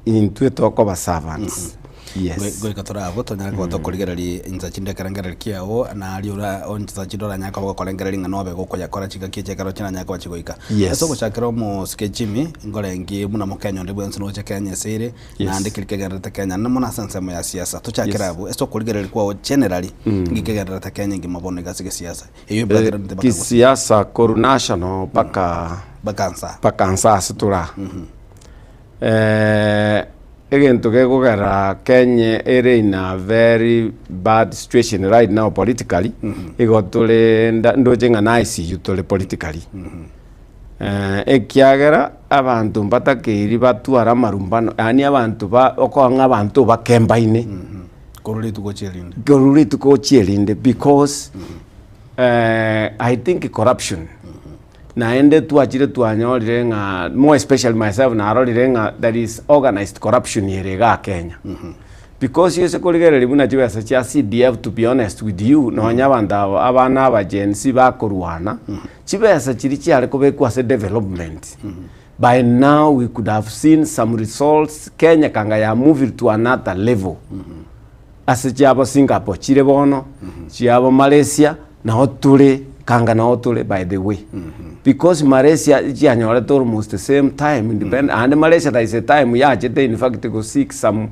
intwe tokoba servants. Yes. Goika tore abwo tonyare koba tokorigereria insa chinde ekerengererio kiago na aria ora insa chinde oranyare koba gokorengereria ng'a nobe gokoyakora chingaki echi ekero chiranyare koba chigoika. Yes. Ase ogochakera omosike Jimmy, nkorengi buna mokenya onde bwensi noche Kenya ase ere, Yes. naende keri kegendererete Kenya naende mono ase ensemo ya siasa. Tochakere Yes. abwo, ase okorigereria kwao generally, nki kegendererete Kenya engima bono iga ase gesiasa? Eyio ebwateranete mpaka gose. Kisiasa korwa national mpaka Mpaka nsa. mpaka nsa ase tore aa. Egento gekogera Kenya ere in a very bad situation right now politically, igo tore nda ndoche ng'a na ICU tore politically. Ekiagera abanto mbatakeiri batware amarumbano, yaani abanto ba okoa ng'a abanto bakembaine. Korwa rituko chierinde. Korwa rituko chierinde because I think corruption naende twachire twanyorire ng'a more especially myself narorire ng'a there is organized corruption ere igaa Kenya. Because ase korigereria buna chibesa chia CDF to be honest with you nonya abanto aba abana aba Gen Z bakorwana, chibesa chiria chiare kobekwa ase development By now we could have seen some results Kenya kanga ya moved to another level ase chiabo Singapore chire bono chiabo Malaysia nao tore kanga nao tore by the way because Malaysia chianyorete almost the same time independent and Malaysia there is a time yachete in fact go seek some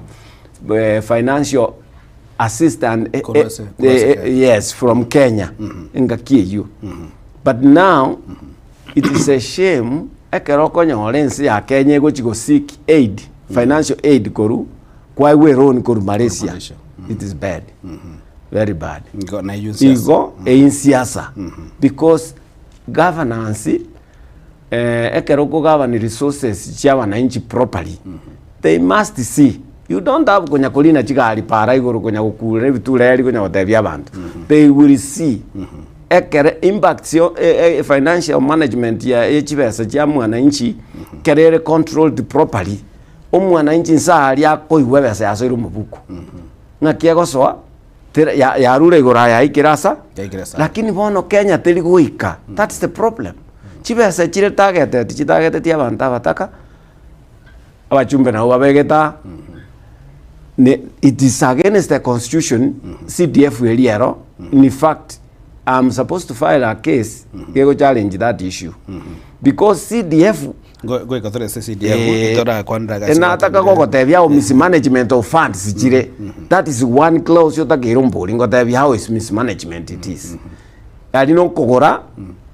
eh, financial assistance eh, Korwa ase- eh, korwa ase eh, Kenya. yes from Kenya engaki eyio but now It is a shame ekero okonyora ense ya Kenya egochi go seek aid, financial aid korwa kwaegwa eloan korwa Malaysia. It is bad. Very bad. Igo na eyio nsiasa. Igo eyio nsiasa because governance eh, ekero okogavern resources chia wananchi properly they must see you don't have konya korina chigari para igoro konya gokurera ebitureri konya gotebia abanto they will see. Ekere impacts yo financial management ya ye chibesa chia mwananchi kere ere controlled properly, omwananchi nsa aria akoigwa ebesa yasoire omobuko. Ng'aki egosoa, tera ya yarure igoro aya yaikire asa, Yaikire asa. lakini bono Kenya teri goika, that's the problem. Chibesa chire targeted chitageteti abanto abataka, abachumbe nabo babegete aa, ne it is against the constitution, CDF eria ero, in fact I'm supposed to file a case gego challenge that issue because CDF Goika tore ase CDF torakwanera gasi enataka gogotebia how mismanagement of funds chire that is one clause otakeire ombori ngotebia how is mismanagement it is Aria nokogora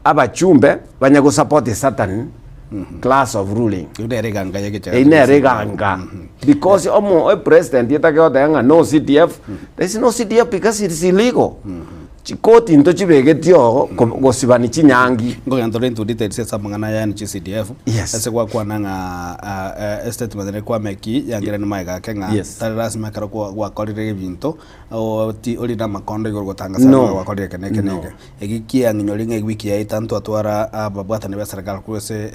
abachumbe banye go support a certain class of ruling. Eyio nere eganga ya egechara. Eyio nere eganga. Because omo e president etake goteba ng'a no CDF, there is no CDF because it is illegal. Chikoti ntochibegeti oo gosibani chinyangi. Nkogenda tore into details ase amang'ana aya yaani chi CDF. Yes. Ase gwakwana ng'a estatement ere kwameki yangerani magega ake ng'a tari lasima ekero gwakorire ebinto Oti ori namakondo igoro gotangasa No. ng'a gwakorire eke na eke na No. eke. Eki kiang'inyori ng'a ewiki yaito ntwatwara ababwatani be serikali korwa ase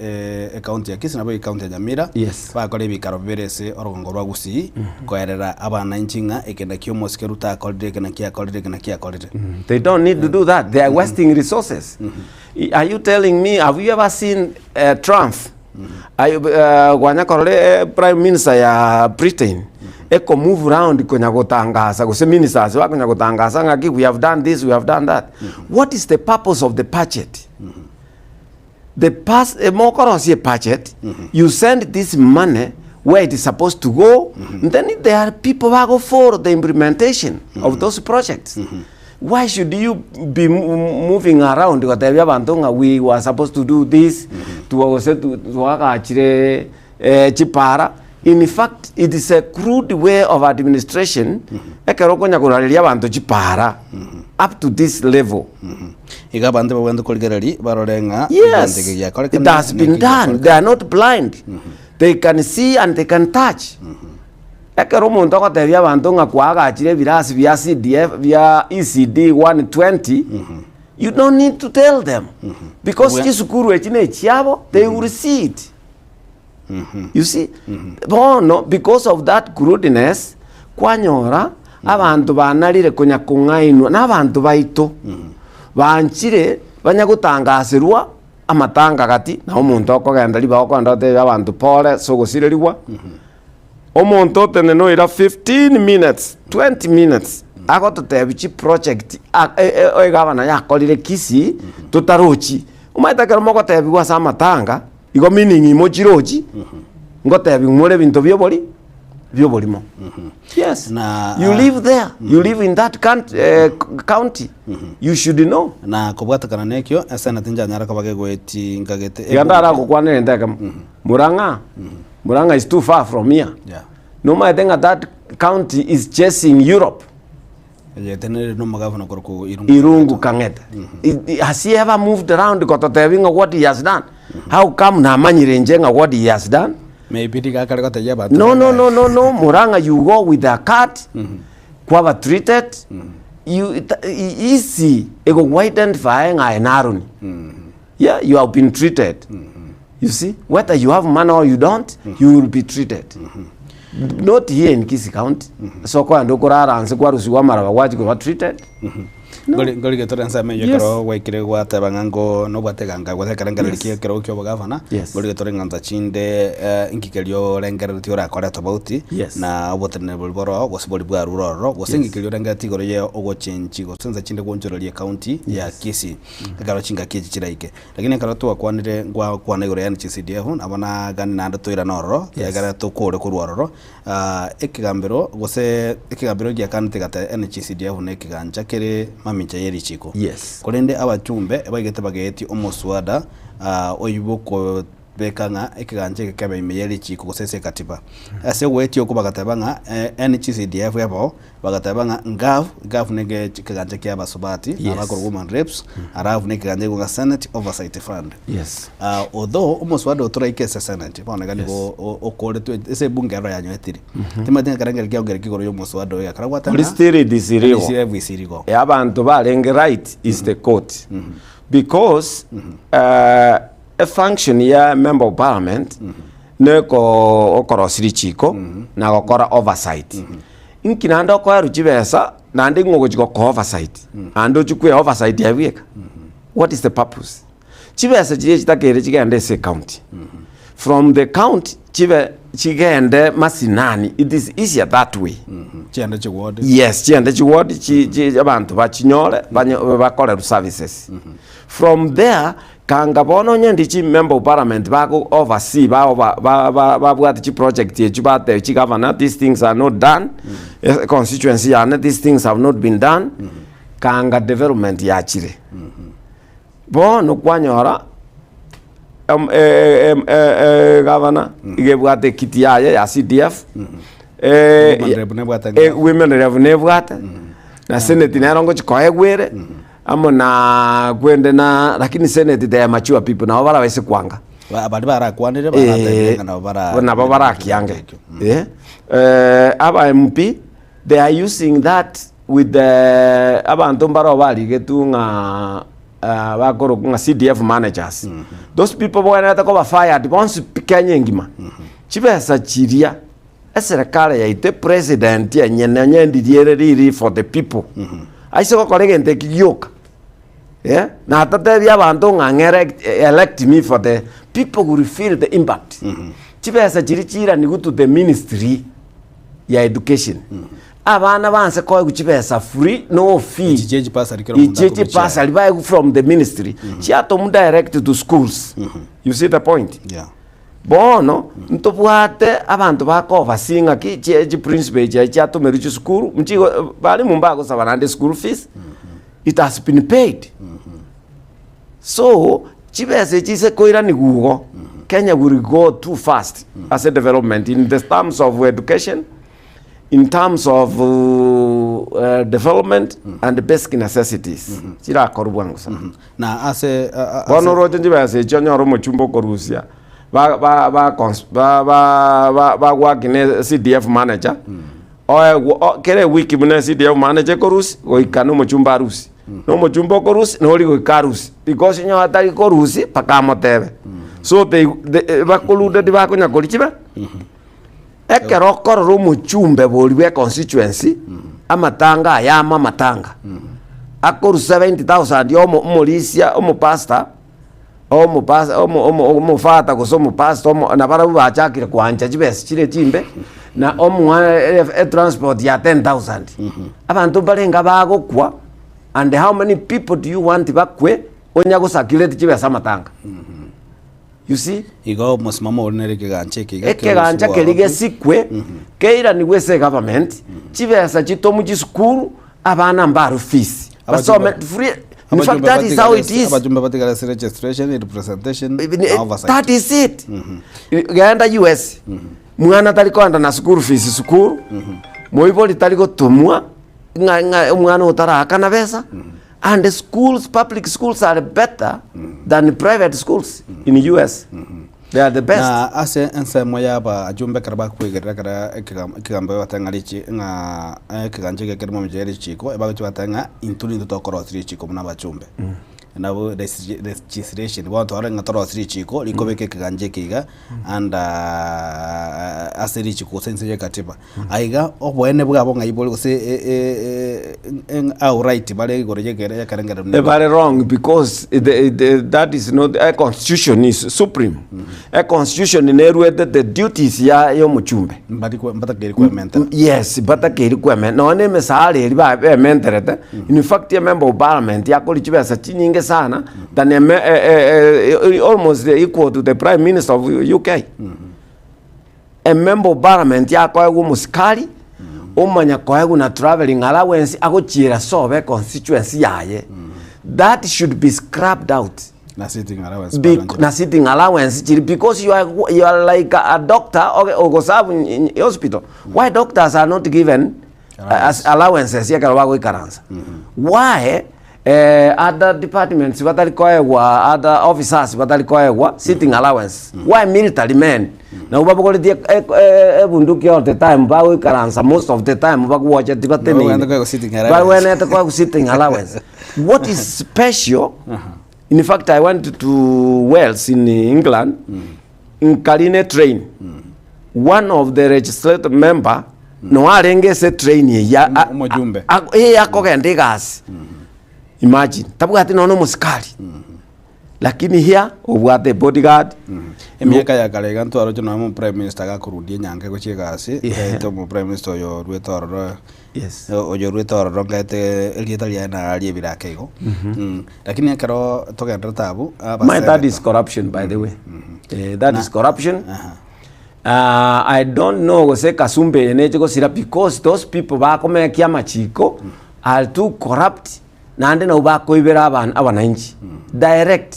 ecounty ya Kisii nabo ecounty ya Nyamira, Yes. bakora ebikaro bibere ase orogongo rwa Gusii, koerera abananchi ng'a eke nakio omosike Ruto akorire, eke nakio akorire, eke nakio akorire. They don't need to do that. They are wasting resources. Are you telling me, have you ever seen Trump Aye kwanya korora eh, prime minister ya Britain eko move round konya gotangasa gose ministers bakonya gotangasa ng'aki we have done this we have done that what is the purpose of the budget the past eh, mokorosia budget you send this money where it is supposed to go then there are people bago follow the implementation of those projects Why should you be moving around gotebia abanto ng'a we were supposed to do this, twa gose twagachire chipara. In fact, it is a crude way of administration ekero okonya korareria abanto chipara up to this level. Iga abanto babwenerete korigereria barore ng'a Yes, egento eke it giakorekana has been naki done. They are not blind. They can see and they can touch. Ekero omonto agotebia abanto ng'a kwaagachire ebirasi bia CDF bia ECD 120, you don't need to tell them because Obwe- chisukuru echi ne echiabo, they will see it. You see? Bono because of that crudeness, kwanyora abanto banarire konya kong'ainwa na abanto baito banchire banya gotangaserwa amatanga gati na omonto okogenda ribaga okogenda gotebia abanto pore ase ogosirerigwa. Omonto otenene oira 15 minutes, 20 minutes agototebia chiproject egavana yakorire Kisii totarochi. Omanyete ekero mogotebiwa ase amatanga igo meaning imochirochi ngotebiwa more ebinto bia obori bia oborimo. Yes, Na, you ah, live there, you live in that country, county, you should know. Na kobwatekana na ekio, esenate nchanyare koba kegoeti nkagete Iga ndarakokwanere ente ekemo, Murang'a, Murang'a is too far from here. Yeah. Nomaete ng'a that county is chasing Europe. Eyetenenere na omogavana okorokwa Irungu. Irungu Kang'ete. I- i- Has he ever moved around gototebi ng'a what he has done? How come namanyire inche ng'a what he has done? Maybe nigo akare gotebia abanto No, no, ng'a- no, no, no. Murang'a you go with a cart, kwaba treated, you, easy, ego identify ng'a aye naroni. Yeah, you have been treated. You see, whether you have money or you don't, you will be treated. Not here in Kisii County. So kwanda okorara nse kwarusigwa amaraba gwachi koba treated. Ngori ngori getore ensemo eyio Yes. ekero gwaikire gwateba ng'a ngo nobwate eganga gose ekerengereri Yes. kia ekerogo kia obogavana, Yes. ngori getore ng'ansa chinde inki keria orengereretie orakore tofauti Yes. na oboteneneri boria boroo gose boria bwarure ororo, gose Yes. inki keria orengereretie igoro ya ogochengi gose nsa chinde gwochoreria ecounty ya Kisii. Ekero chingaki echi chiraike. Lakini ekero twakwanire ngwakwana igoro ya NGCDF, nabo nagani naende toirane ororo, ekere tokore korwa ororo, ekegambero gose ekegambero giakanete gata NGCDF na ekegancha kere mamincha ye richiko. Yes. Korende abachumbe baigete bageetie omoswada oyio boko. Beka ng'a ekegancha eke kebe ime ye richiiko gose ase ekatiba. Ase ogoetia okwo bagateba ng'a NGCDF ebo, bagateba ng'a Ngav, Ngav ne ekegancha kia abasubati, Yes. abakorwa woman reps, alafu ne ekegancha ekio ng'a Senate Oversight Fund. Yes. Ah, although omoswada oyo toraike ase Senate, bono iga nigo okoretwe ase ebunge ero yanyoetire. Timanyeti ng'a ekerengerio kiao nkere ki igoro ya omoswada oyo ekero gwateba Ori ng'a still it is illegal. NGCDF is illegal. Abanto barenge right is the court. Because eh, Efunction ya member of parliament neko okorosia richiko na gokora oversight. Inki naende okoerwa chibesa naende ng'o ogochi gokoa oversight naende ochie kwe oversight aye bweka? What is the purpose? Chibesa chiria chitakeire chigende ase ecounty. From the county chibe chigende masinani it is easier that way. Chiende chiward. Yes, chiende chiward chi chi abanto bachinyore banyo bakorerwe services. From there Kanga bono onye ndi chi member of parliament bago oversee ba over ba ba babwate chi project echio batebia chi governor these things are not done eh, constituency yane these things have not been done kanga development yachire. Bono kwanyora em eh em eh eh governor iga ebwate ekiti yaye ya CDF eh Women rep nebwate eh, women rep nebwate na senate nero ngochi koegwa ere. Amo na kwende na lakini senate they are mature people nabo barabaise kwanga. Ba- Baria barakwanire baratebire ng'a nabo bara nabo barakiange. Eh, eh, aba MP they are using that with the abanto mbaro barigetwe ng'a ah, bakorokwa ng'a CDF managers. Those people bwenerete koba fired bonsi pi Kenya engima. Chibesa chiria eserekari yaito epresident enyene onye ndiri ere riri for the people. Aise gokora egento eki gioka eh, na atatebia abanto ng'a ng'erect elect me for the people will feel the impact. Chibesa chiria chiranigwe to the ministry ya education. Abana banse koegwa chibesa free no fee. Echi chie chibasari kera omonto Echi akobichia. chibasari baegwe from the ministry chiatomwa direct to schools. You see the point? Yeah. Bono ntobwate abanto bakobasia ng'aki chie chiprinciple echi chiatomerwe chisukuru, nchigo barimu mbagosaba naende school fees, it has been paid. So, chibesa echi ase koiranigwa igo, Kenya will go too fast ase development in the terms of education, in terms of development and basic necessities chirakorwa bwango sana. Na ase a- a- Bono ase- oroche chibesa echi onyore omochumba okorusia ba ba ba cons ba ba ba bagwaki ne CDF manager oegwe o kera ewiki buna CDF manager ekorusia goika na omochumba arusie na omochumba okorusia na oria goika arusie because onye atari korusia mpaka amotebe so they they bakoruda tibakonya koria chibe. Ekero okorora omochumbe boria bwe constituency, amatanga aya amo amatanga, akorwa 70,000 ya omo omorisia omopastor, omopas omo omo omofata gose omopastor omo nabarabwo bachakire koancha chibesa chire chimbe, na omoa etransport ya 10,000. Abanto mbarenge bagokwa, and how many people do you want bakwe, onya gocirculate chibesa amatanga? You see? Igo omosimamo oria nere ekegancha eke iga Ekegancha keria gesikwe, keiranigwe ase egovernment, chibesa chitomwe chisukuru, abana mbarwe fees. Basome free. In fact, that is how it is. Abajumbe batigare ase registration, representation, na oversight. That is it. Genda US, mwana tari koenda na school fees sukuru, moibori tari gotomwa ng'a ng'a omwana otaraakana besa. And the schools, public schools are better than private schools in US. They are the best. Na ase ensemo y'abajumbe ekero bakwegerera ekero ekegam- ekegambo bagoteeba ng'a richi ng'a ekegancha eke kere momincha ye richiko, ebagochia bateba ng'a intwe nintwe tokorosia richiko buna abajumbe. Nabo resi legislation bono twarorire ng'a torosie richiko rikobeka ekegancha eke iga under ase richiko gose inse ye katiba. Aiga oboene bwabo ng'ai bore gose outright bare igoro y'ekerengerero nigo. Bare wrong because the, the, that is not a constitution is supreme. A constitution neruete the duties ya y'omochumbe. Mbatakeiri kwementera. Yes, batakeiri kwementera. Nonya na emesara eria ba- bementerete, in fact a member of parliament akori chibesa chinyinge sana than a, me, eh, eh, almost equal to the prime minister of UK. Emember of parliament akoegwa omosikari, omanya koegwa na travelling allowance agochiera sobe econstituency yaye. That should be scrapped out. Na sitting allowance Na sitting allowance chiri because you are, you are like a, a doctor oge- ogoserve in, in hospital. Why doctors are not given as allowances ekero bagoikaransa? Why eh, other departments batari koegwa other officers batari koegwa sitting allowance? Why military men nabo babogoretie e- e- ebunduki all the time bagoikaransa most of the time bagwocheti bateneine Babwenerete koegwa sitting allowance. Babwenerete koegwa sitting allowance. What is special In fact I went to Wales in England nkarina etrain one of the legislative member no arenge ase etrain eyio a- a- Omojumbe. a- eh, akogenda egasi imagine tabwati nonya omosikari lakini here obwate bodyguard Emiaka ya kare iga ntwaroche nonya omo prime minister gakorundia enyange gochia egasi, gaete omo prime minister oyo orwete ororo Yes. Oyorwete ororo nkaete erieta riaye naria ebirake igo. Lakini ekero togenderete abwo, My that is corruption by the way. Eh, that is corruption. Uh, I don't know gose kasumba eye neche gosira because those people bakomekia amachiko are too corrupt naende nabo bakoibera aban- abananchi direct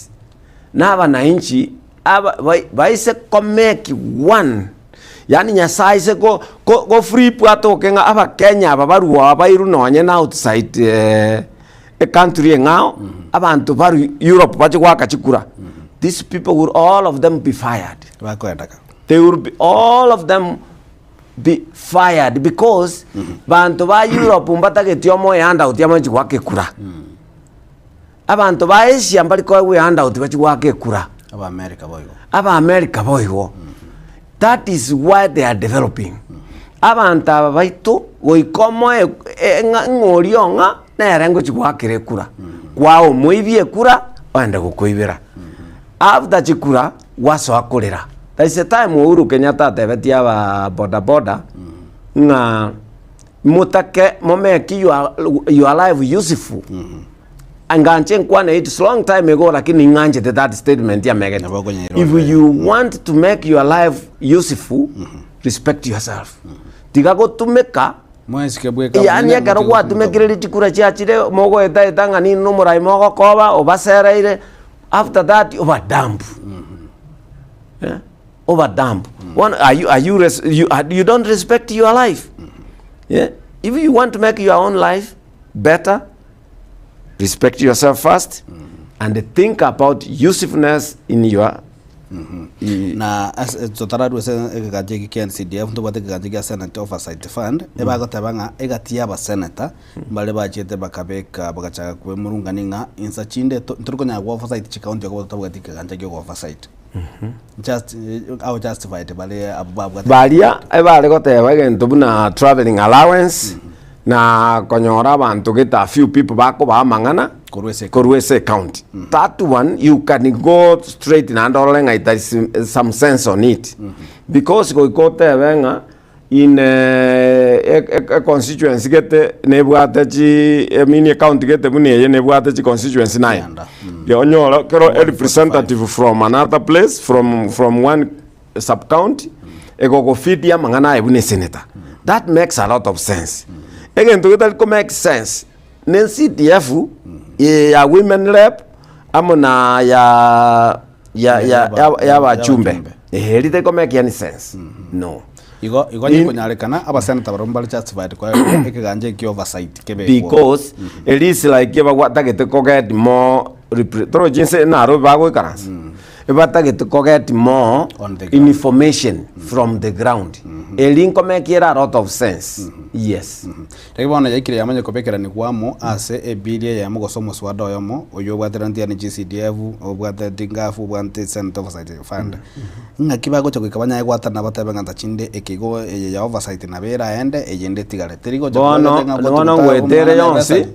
na abananchi aba bai- baise komeki one Yaani Nyasae aise ko ko goflip atoke ng'a abakenya aba barue aa bairwe nonye na outside ecountry eng'ao, abanto barue Europe bache goaka chikura, these people will all of them be fired. Bakoendaka. They will be all of them be fired because banto ba Europe mbatageti omoe handout amache goaka ekura. Abanto ba Asia mbari koegwa ehandout bachie goaka ekura. Abaamerika boigo. Abaamerika boigo. That is why they are developing. Abanto aba baito goika omoe ng'a ng'a oria ong'a nere ngochia goakera ekura. Kwaa omoibie ekura oende gokoibera. After chikura gwasoa korera. There is a time Uhuru Kenyatta atebetie aba boda boda ng'a motake momeke your, your life useful. Nganche nkwane it's long time ago lakini ng'anchete that statement yamegete. If you want to make your life useful, respect yourself. Tiga gotumeka Mwesike bweka yaani buna ekero motiga gwatumekirerie chikura chiachire mogoeta eta ng'a nini nomorai mogokoba obasereire after that obadump. Eh, obadump. Bono are you, are you, res, you, are, you don't respect your life. Yeah? If you want to make your own life better, respect yourself first and think about usefulness in your Na ase totararue ase egegancha eke kia NCDF ntobwate egegancha gia Senate Oversight Fund, ebagoteba ng'a egati ya abaseneta mbare bachiete bakabeka bagachaka kwemurungania ng'a insa chinde to ntori konyara go oversight chikaunti okoba totabwati ekegancha kia go oversight. Just how justified bare abwo babwate Baria ebare goteba egento buna travelling allowance na konyora abanto gete a few people bakobaa amang'ana korwa ase ecounty. That one you can go straight naende orore ng'a there is some sense on it. Because goika otebe ng'a in e constituency gete nebwate chi I mean ecounty gete buna eye nebwate chi constituency nine. Onyore kero a representative from another place from from one sub county egogofeedia amang'ana aye buna esenator. That makes a lot of sense. Egento getari ko make sense ne CDF eye ya women rep amo na ya ya ya ya ya abachumbe. Eeh ritari ko make any sense. No. Igo igo In- nikonyarekana abaseneta barabwo mbare justified koegwa ekeganja ekia oversight kebekwo. Because it is like ebagwatagete ko get more repre torochi inse Nairobi bagoikaransa. Ebatagete ko get more information from the ground. Eri nkomekiera a lot of sense. Yes. Riria bono yaikire yamanya kobekeranigwa amo ase ebili eyemo gose omoswada oyomo, oyio obwateraneti yaani GCDF, obwatereti NGAAF, obwate Senate Oversight Fund. Ng'aki bagocha goika banyare gwatana batebe ng'a tachinde eke igo eye ya oversight nabo eraende, eyende etigare. Teri gocha Bono kobwate ng'a bono gotuguta ngwetere omwana yonsi nebesa.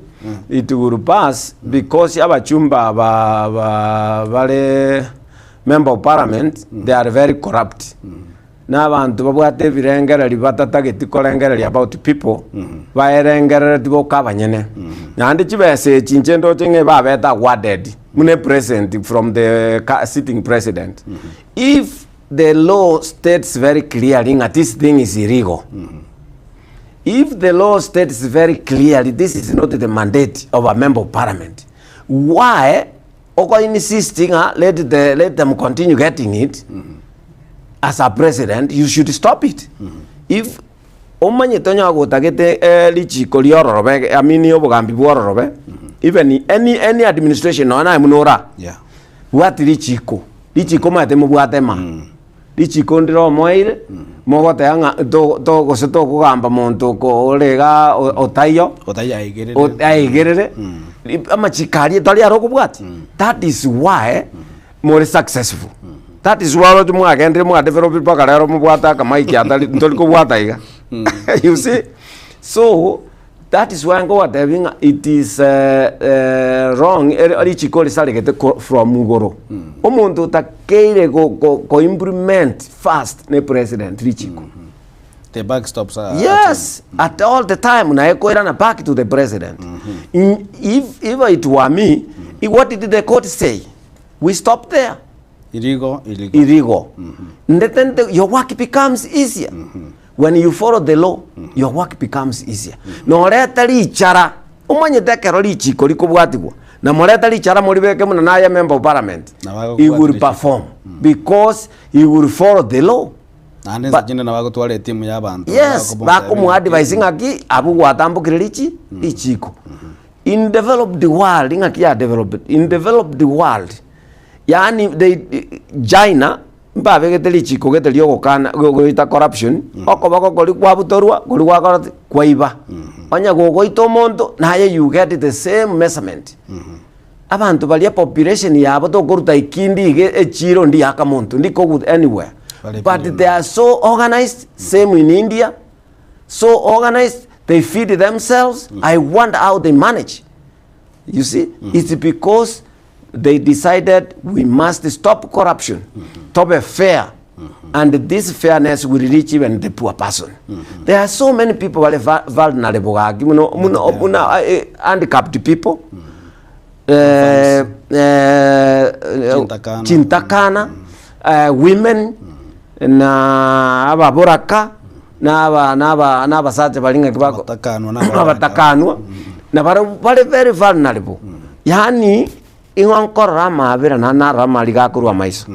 it will pass because abachumba aba ba bare member of parliament they are very corrupt. Na abanto babwate ebirengererio batatageti korengereria about people baerengerereti boka abanyene. Naende chibesa echi inche ndoche ng'a ebabete awarded buna epresent from the sitting president. If the law states very clearly ng'a this thing is illegal, If the law states very clearly this is not the mandate of a member of parliament, why Oko insist ng'a let the let them continue getting it as a president you should stop it. If omanyete onye gotagete eh, richiko riororobe I mean obogambi bwororobe even any any administration nonya naye buna ora Yeah. bwati richiko richiko omanyete mobwate ma Richiko ndire omoeire, mogoteba ng'a to- to- gose tokogamba monto oko ore igaa o- otaiyo, Otaiyo aigerere. o- aigerere, Ri- amachiko aria tari aro okobwatia. That is why more successful. That is why oroche mwagendire mwadevelop mpaka rero mobwate akamaiki atari ntori kobwata iga. You see? So, That is why nkobatebia ng'a it is wrong ere richiko risaregete ko from igoro. Omonto otakeire go go go implement first ne president richiko. The buck stops at Yes, at all the time naye koirana back to the president. In, if, if it were me, what did the court say? We stop there. Irigo, irigo. Irigo. Ndete nte- your work becomes easier. When you follow the law, your work becomes easier. Noreta richara, omanyete ekero richiko rikobwatigwa, na moreta richara moribeke buna naye member of parliament, Na he bagokobwatia will richiko. perform because he will follow the law. Naende But- inse chinde nabo agotwara etimu ya abanto. Yes, bakomotebi bakomoadvise ng'aki abwo gwatambokire richi richiko. In developed world, ng'aki ya developed, in developed world, yaani they China Mbabegete richiko gete ri'ogokana goita corruption, okoboko koria kwabutorwa, koria gwakora ki? Kwaiba. Onye gogoita omonto, naye you get the same measurement. Abanto baria population yabo tokoruta ekindi iga echiro ndiaka monto, ndikogu anywhere. Bare But they are so organized, same in India, so organized, they feed themselves, I wonder how they manage. You see, it's because they decided we must stop corruption, tobe fair, and this fairness will reach even the poor person. There are so many people bare va- vulnerable gaki muno muno muno eh, handicapped people. Eh, eh, Chintakana. chintakana eh, women na ababoraka na aba na aba na abasacha baria ng'aki bako Abatakanwa na abaraka. abatakanwa na barabwo bare very vulnerable yaani igo nkorora amabera naende narora amariga akorwa amaiso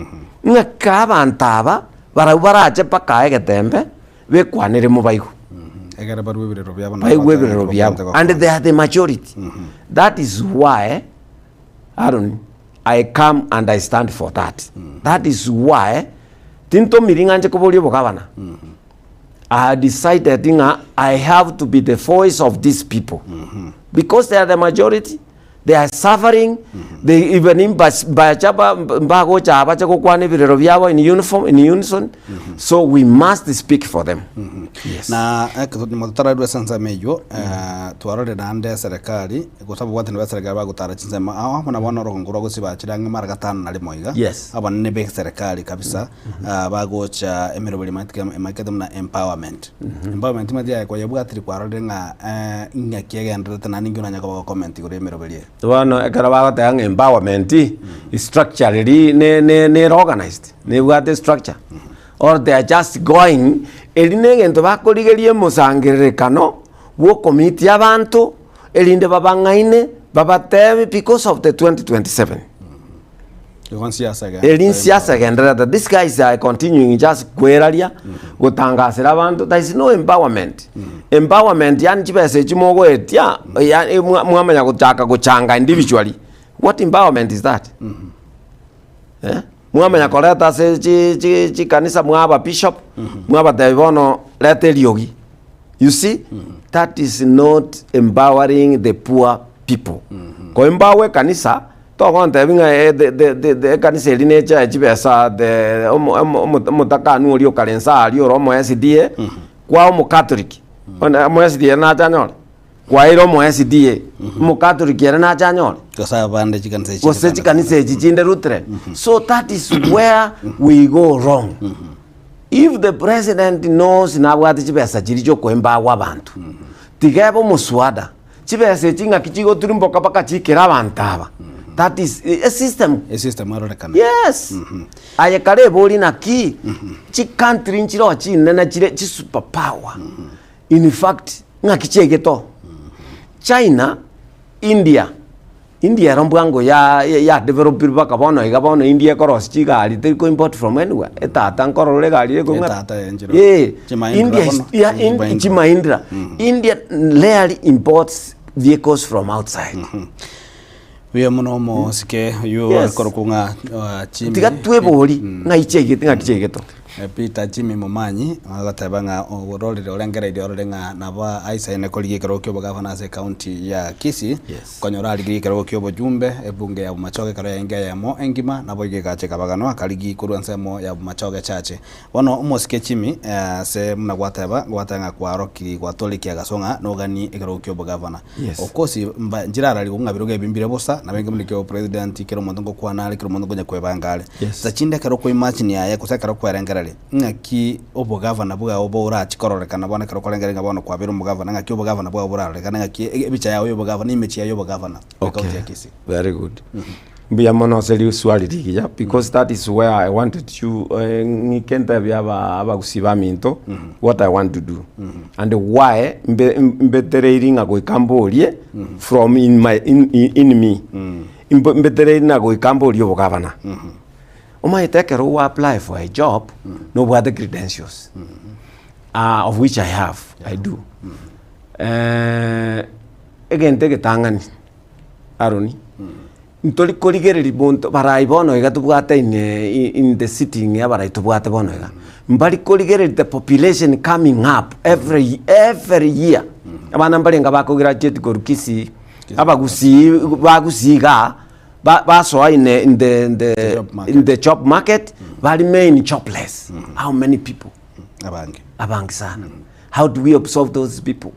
ng'aki abanto aba barabwo barache mpaka aye egetembe bekwanere mobaigwe Ekere barue ebirero biabo na baigwe abatari ebirero biabo bakonte and they are the majority that is why Aaron I come and I stand for that that is why tintomiri ng'a nche koboria obogabana I decided ng'a I have to be the voice of these people because they are the majority they are suffering they even imbas- mbacha ba- mbagocha aba bache gokwana ebirero biabo in uniform in unison so we must speak for them yes. Na ekero nyuma totararua ase ensemo eywo, eh, twarorire naende eserekari, gose ababwatani ba eserekari bagotara chinsemo ao amo na bono orogongo rwa gose bachire ang'e mara gatano na rimo iga, Yes. abanene ba eserekari kabisa, ah, bagocha emeroberi emaete emaikete buna empowerment. Empowerment omanyete yaye koyebwatire kwarorire ng'a ing'aki egendererete naende ninki oranye koba gocomment igoro ya emeroberi eye. Bono ekero bagoteba ng'a empowerment, structurally ne ne nere organized, nebwate structure or they are just going, eri na egento bakorigeria emosangererekano bwa okomitia abanto, erinde babang'aine, babatebi because of the 2027. Igo nsiasa egende. Eri nsiasa egendererete. These guys are continuing just kweraria, gotangasera abanto, there is no empowerment. Empowerment yaani chibesa echi mogoetia, yaani mwa- mwamanya gochaka gochanga individually, what empowerment is that? Eh? Mwamanya koreta ase chi- chi- chikanisa mwaba bishop, mwabatebi bono reta eriogi. You see, that is not empowering the poor people. Koempower ekanisa, togontebi ng'a eh, the, the, the, the ekanisa eri nechae chibesa the omo- omo- omo- omotakanu oria okare nsa aria ore omo SDA, kwa omocatholic. One omo SDA nache anyore? Kwaeire omo SDA, omocatholic ere nache anyore? Gose abande chikanisa echi gose chikanisa echi chinde Lutheran. So that is where we go wrong. If the president knows nabwate chibesa chiria chiokoembawa abanto, tiga ebe omoswada, chibesa echi ng'aki chigotirimboka mpaka chiikere abanto aba. That is a system. Esystem erorekane. Yes. Aye kare ebori naki, chicountry nchiroo chinene chire chisuper power. In fact, ng'aki chiaigete oo. China, India. India ero mbwango ya ya developire mpaka bono iga bono India ekorosia chigari teri ko import from anywhere, etata nkorora ore egari ekong'ata. Etata enchera. Eh, Chimahindra India is bono. yeah, in, Chimahindra. chimahindra. India rarely imports vehicles from outside. Buya mono omosike oywo Yes. akorokwa ng'a ah, Jimmy. Tiga twebori ng'ai chiaigete ng'aki chiaigetwe. Eh, Peter Jimmy Momanyi agoteba ng'a ororire orengereirie orore ng'a nabo aisaine korigia ekerogo kia obogavana ase ecounty ya Kisii konyora arigirie ekerogo kia obojumbe ebunge ya Bomachoge ekero yaenge eyemo engima nabo igo egacha ekabaganwa akarigia korwa ensemo ya Bomachoge Church. Bono omosike Jimmy ase buna gwateba gwateba ng'a kwarokiri gwatorekia agaso ng'a noganie ekerogo kia obogavana. Yes. Of course mba nchirararigwe ng'a birogo ebi mbire bosa, nabo enke buna ekio president kera omonto ngokwana are, kera omonto nkonya kwebanga are. Yes. Sasa chinde ekero okoimagine aye gose ekero okwerengereria, ng'aki obogavana bwao borachi kororekana bono ekero okorengereria ng'a bono kwabeire omogavana, ng'aki obogavana bwao borarorekane, ng'aki ebicha yao ya obogavana, image yaye ya obogavana Okay, ekaunti ya Kisii. very good. Mbuya mono ase riswali rigiya because that is where I wanted you eh, ng'ike ntebie aba abagusii baminto what I want to do and why mbe mbetereiri ng'a goika mborie from in my in, in, in me Mbe- mbetereiri na goika mborie obogavana omanyete ekero gwa apply for a job nobwate credentials ah, of which I have I do eh, egento egetang'ani Aroni, ntori korigereria monto barai bono iga tobwate in in the sitting abarai tobwate bono iga, mbari korigereria the population coming up every every year, abana mbarenge bako graduate korwa Kisii, abagusii bagusii igaa, ba basoa in in the in the in the job market, ba remain jobless, how many people? Abange. Abange sana. How do we absorb those people?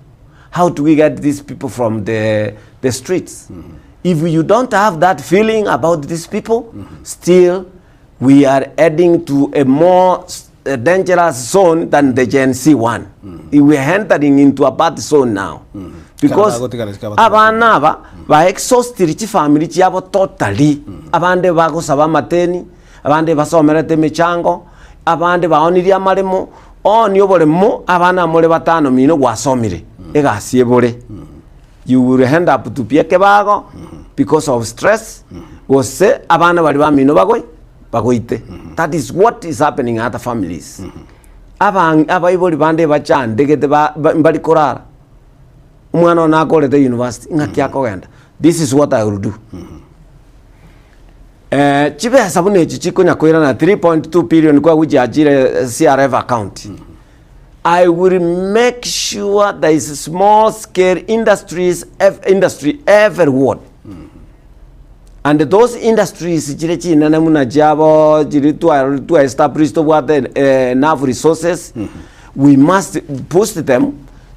How do we get these people from the, the streets? If you don't have that feeling about these people, still we are heading to a more s- a dangerous zone than the Gen Z one. We are entering into a bad zone now. Because Kara bagotigara abana aba ba exhausted chifamily chiabo totally. Abande bagosaba amateni, abande basomerete emechango, abande baonirie amaremo, Oonie oboremo abana more batano mino gwasomire egasi ebore you will end up to be ekebago because of stress gose abana baria bamino bagoi bagoite that is what is happening at families Abang abaibori bande bachandegete ba ba mbari korara omwana one nakorete university ng'aki akogenda this is what I will do Chibesa buna echi chikonya koirana 3.2 billion kwa gwichiachire CRF account. I will make sure there is small scale industries ev industry every ward. And those industries chire chinene buna chiabo chiri twa twa establish tobwate enough resources we must boost them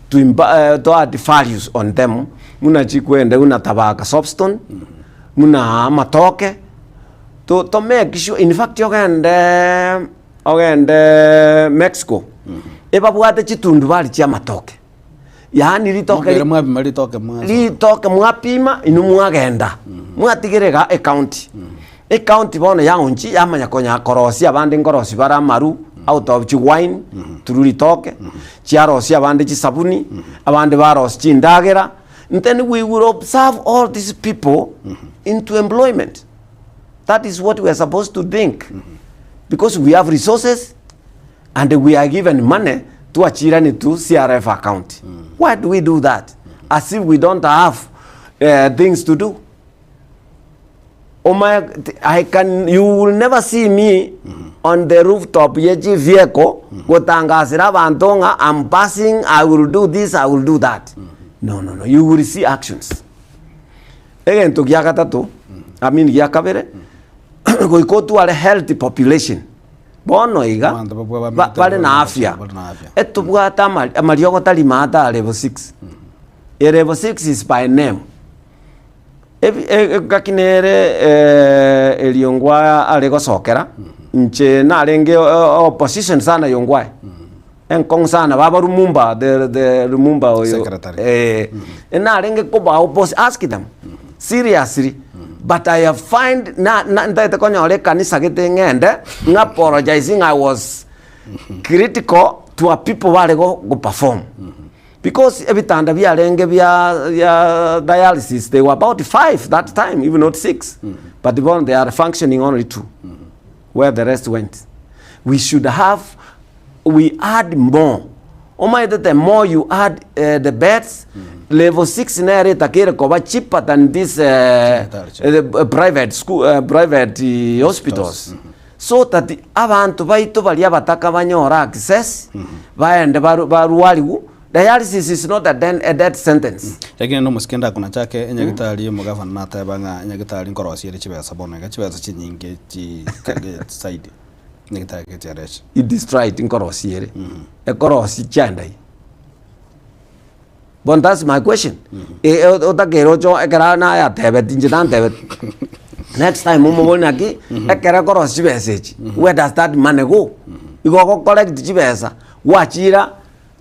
to imba to add values on them buna chikwende buna tabaka soapstone Buna amatoke, to to make sure in fact ogende ogende Mexico, ebabwate chitundubari chia amatoke, yaani ritoke Mokere mwapima ritoke mwasoka. ritoke mwapima inwe mwagenda mwatigera iga ecounty ecounty bono yaonchi yamanya konya korosia abande nkorosia bare amaru out of chiwine through ritoke chiarosia abande chisabuni abande barosia chindagera Then we will observe all these people into employment. That is what we are supposed to think. Because we have resources and we are given money to achirani to CRF account. Why do we do that? As if we don't have uh, things to do. Oh my, I can, you will never see me on the rooftop ye chivehicle gotangasera abanto ng'a I'm passing, I will do this, I will do that. No, no, no, you will see actions. Egento gia gatato, I mean gia kabere, goika otware healthy population. Bono iga, Abanto babwa ba- bamenyete bare na afya. bare na afya. Etobwate amari- amariogo tari maate are level 6. A level 6 is by name. Ebi engaki nere eriongwa are gosokera, inche narenge opposition sana yongwae, enkong'u sana baba Lumumba the the Lumumba oyo Secretary. eh, narenge koba oppose ask them seriously but I have find na na ntaete konyora ekanisa gete ng'ende ng'a apologizing I was critical to a people bare go go perform. Because ebitanda biarenge bia bia dialysis they were about five that time if not six but bono they are functioning only two where the rest went. We should have we add more omanyete the more you add eh, the beds level 6 nere etakere koba cheaper than this eh, eh, private school eh, private eh, hospitals so that abanto baito baria abataka banyore access baende baru barwariwu dialysis is not a, den, a death sentence Lakini nomosike ndakonachake enyagitari omogavana nateba ng'a enyagitari nkorosia ere chibesa bono iga chibesa chinyinge chi saidi nyagitari getiareche. It is right nkorosia ere ekorosia chiandai bono that's my question E- e- otakere ocho ekero nayatebeti inche nantebeti next time omobori naki ekero ekorosia chibesa echi where does that money go? Igo ogo collect chibesa gwachira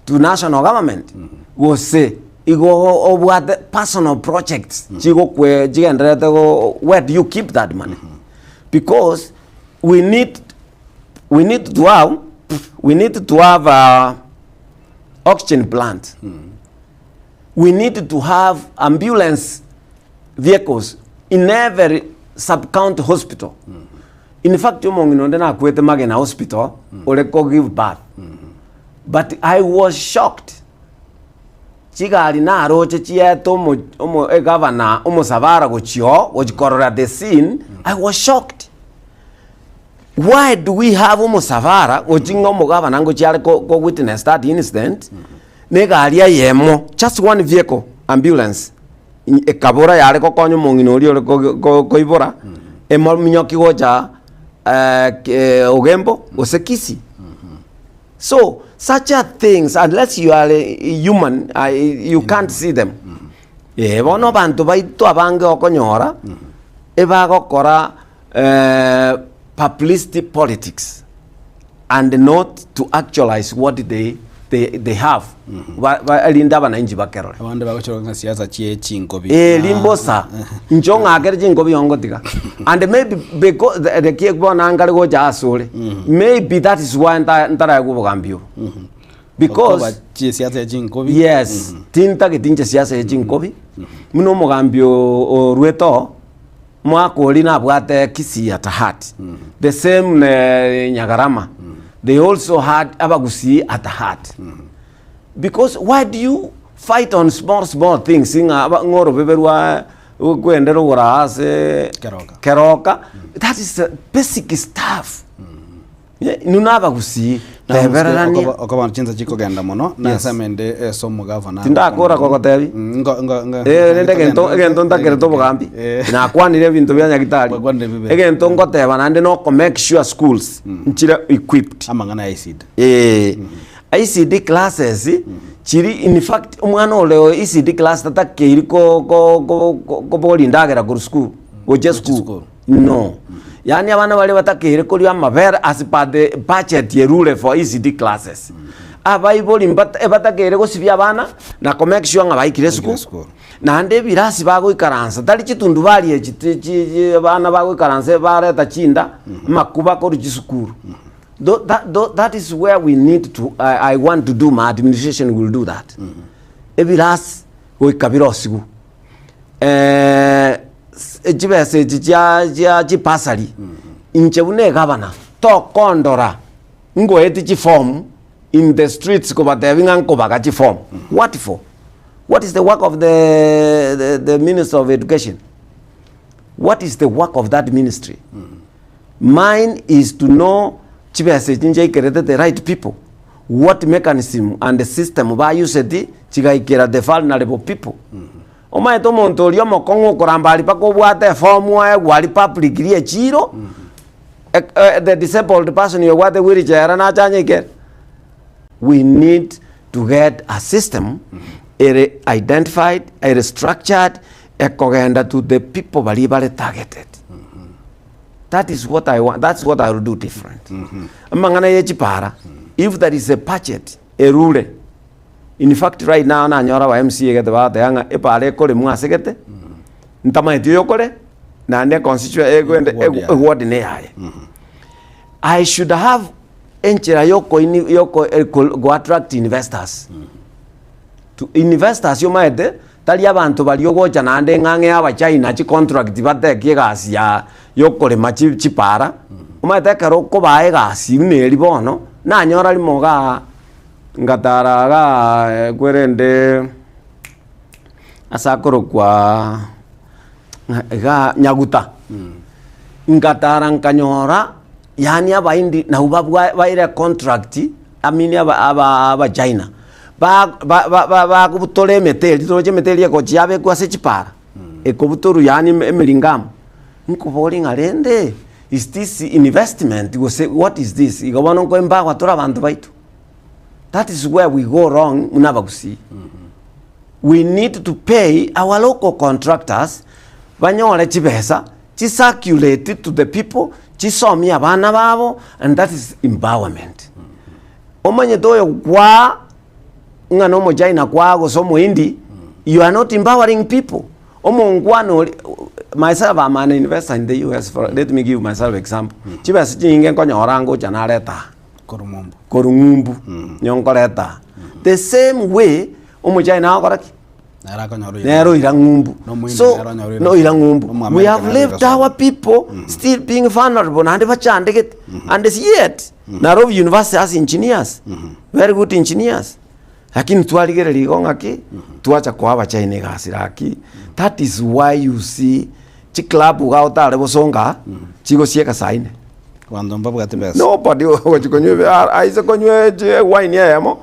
to national government gose igo obwate personal projects chigokwe chigendererete go where do you keep that money? Because we need we need to have we need to have a oxygen plant we need to have ambulance vehicles in every sub county hospital in fact omong'ina onde nakwete Magena hospital ore ko give birth but I was shocked chigari naroche chiete omo omo egavana omosabara gochia oo gochi korora the scene I was shocked. Why do we have omosabara gochi ng'a omogavana ngochi are ko ko witness that incident na egari eyemo just one vehicle ambulance ekabora yare gokonya omong'ina oria ore ko ko koibora emominyoki gocha Ogembo gose Kisii. So such a things unless you are a human you can't see them. Eh, bono abanto baito abange okonyora ebagokora publicity politics and not to actualize what they, they, they have Ba- ba- erinde abananchi bakerore. Abande bagochora ng'a siasa chie chinkobi. Eh, rimbosa inche ong'akere chinkobi ongotiga and maybe because reki bono angare gocha asore maybe that is why nta- ntaraegwa obogambi obo because Okoba chisiasa ya chinkobi. Yes, tintageti inche siasa ya chinkobi buna omogambi o- orwete oo Mwaka oria nabwate Kisii at heart, the same ne Nyagarama, they also had Abagusii at heart. Because why do you fight on small small things ng'a aba- ng'a orobebe rwa kwende rogora ase Keroka, that is basic stuff. Inwe nabagusii, tebererania. Okoba chinsa chikogenda mono Yes. nase amende ase omogavana Tindakora kogotebi. Ngo- ngo- ngo- Eh, rende egento egento ntakerete obogambi nakwanire ebinto bia nyagitari egento ngoteba naende na oko make sure schools nchire equipped amang'ana ya ECD eh ECD classes chiri in fact omwana ore o ECD class tatakeiri ko ko ko ko- koboria endagera korwa school gochia school No. Yaani abana baria batakeire koria amabere as per the budget erure for ECD classes. Abaibori mbata ebatakeire gosibia abana na ko make sure ng'a baikire esukuru. Naende ebirasi bagoikaransa tari chitundubari echi ti chi chi abana bagoikaransa bareta chinda amakuba korwa chisukuru. Tho that tho that is where we need to I, I want to do my administration will do that. Ebirasi goika birosiwu. Chibesa echi chia chia chibasari, inche buna egavana, tokondora ngoeti chiform in the streets kobatebia ng'a nkobaga chiform. What for? What is the work of the the the minister of education? What is the work of that ministry? Mine is to know chibesa echi nchaikerete the right people, what mechanism and system bayuseti chigaikera the vulnerable people. Omanyete omonto oria omokong'u okoramba aria mpaka obwate efomu aegwe aria publicly echiro, the disabled person oyobwate wheelchair nache anyeikere. We need to get a system ere identified, ere structured, ekogenda to the people baria bare targeted. That is what I want, that's what I will do different. Amang'ana ye chipara, if there is a budget erure, In fact right now nanyora aba MCA gete bagateba ng'a epaara ekoremwa ase gete, ntamaeti oyokore, naende econstitue egwende Eward yaye. eward ne yaye. I should have enchera yoko ini yoko eh, ko go attract investors. To investors omaete tari abanto baria ogocha naende ng'a ang'e abachina chicontract bateke egasi ya yokorema chi chipara, omanyete ekero okobaa egasi buna eria bono, nanyora rimo igaa ngatara igaa kwerende ase akorokwa ng'a igaa Nyaguta, ngatara nkanyora yaani abaindi nabwo babwa baire econtract I mean aba aba abachina. Bakobutora emete eria, toroche emete eria egochia yabekwa ase chipara, ekobutorwa yaani emeringamo, nkoboria ng'a rende is this investment gose what is this? Igo bono nko empower tore abanto baito. That is where we go wrong buna abagusii. We need to pay our local contractors banyore chibesa chicirculate to the people, chisomie abana babo and that is empowerment. Omanyete oyo kwaa ng'a na omochina kwaa gose omohindi, you are not empowering people. Omongwana oria, myself am an investor in the US for, let me give myself example. Chibesa chinyinge nkonyora ngocha nareta aa. Korwa ng'umbu. Korwa ng'umbu, nigo nkoreta aa. The same way, omochina agokora ki? Nere akonyora oira Nere oira ng'umbu. Nomohindi So, nere onyora oira noira ng'umbu. Nomoamerika We have nere oira left our people still being vulnerable naende bachandegete. And yet, Nairobi University has engineers, very good engineers. Lakini twarigereria igo ng'aki, twacha koa abachina egasi laki, that is why you see chiclub iga otare bosonga, chigosieka saa ine. Abanto mbabwati besa. Nobody ogochi konywa ebe- a- aise konywa echi- ewine eyemo,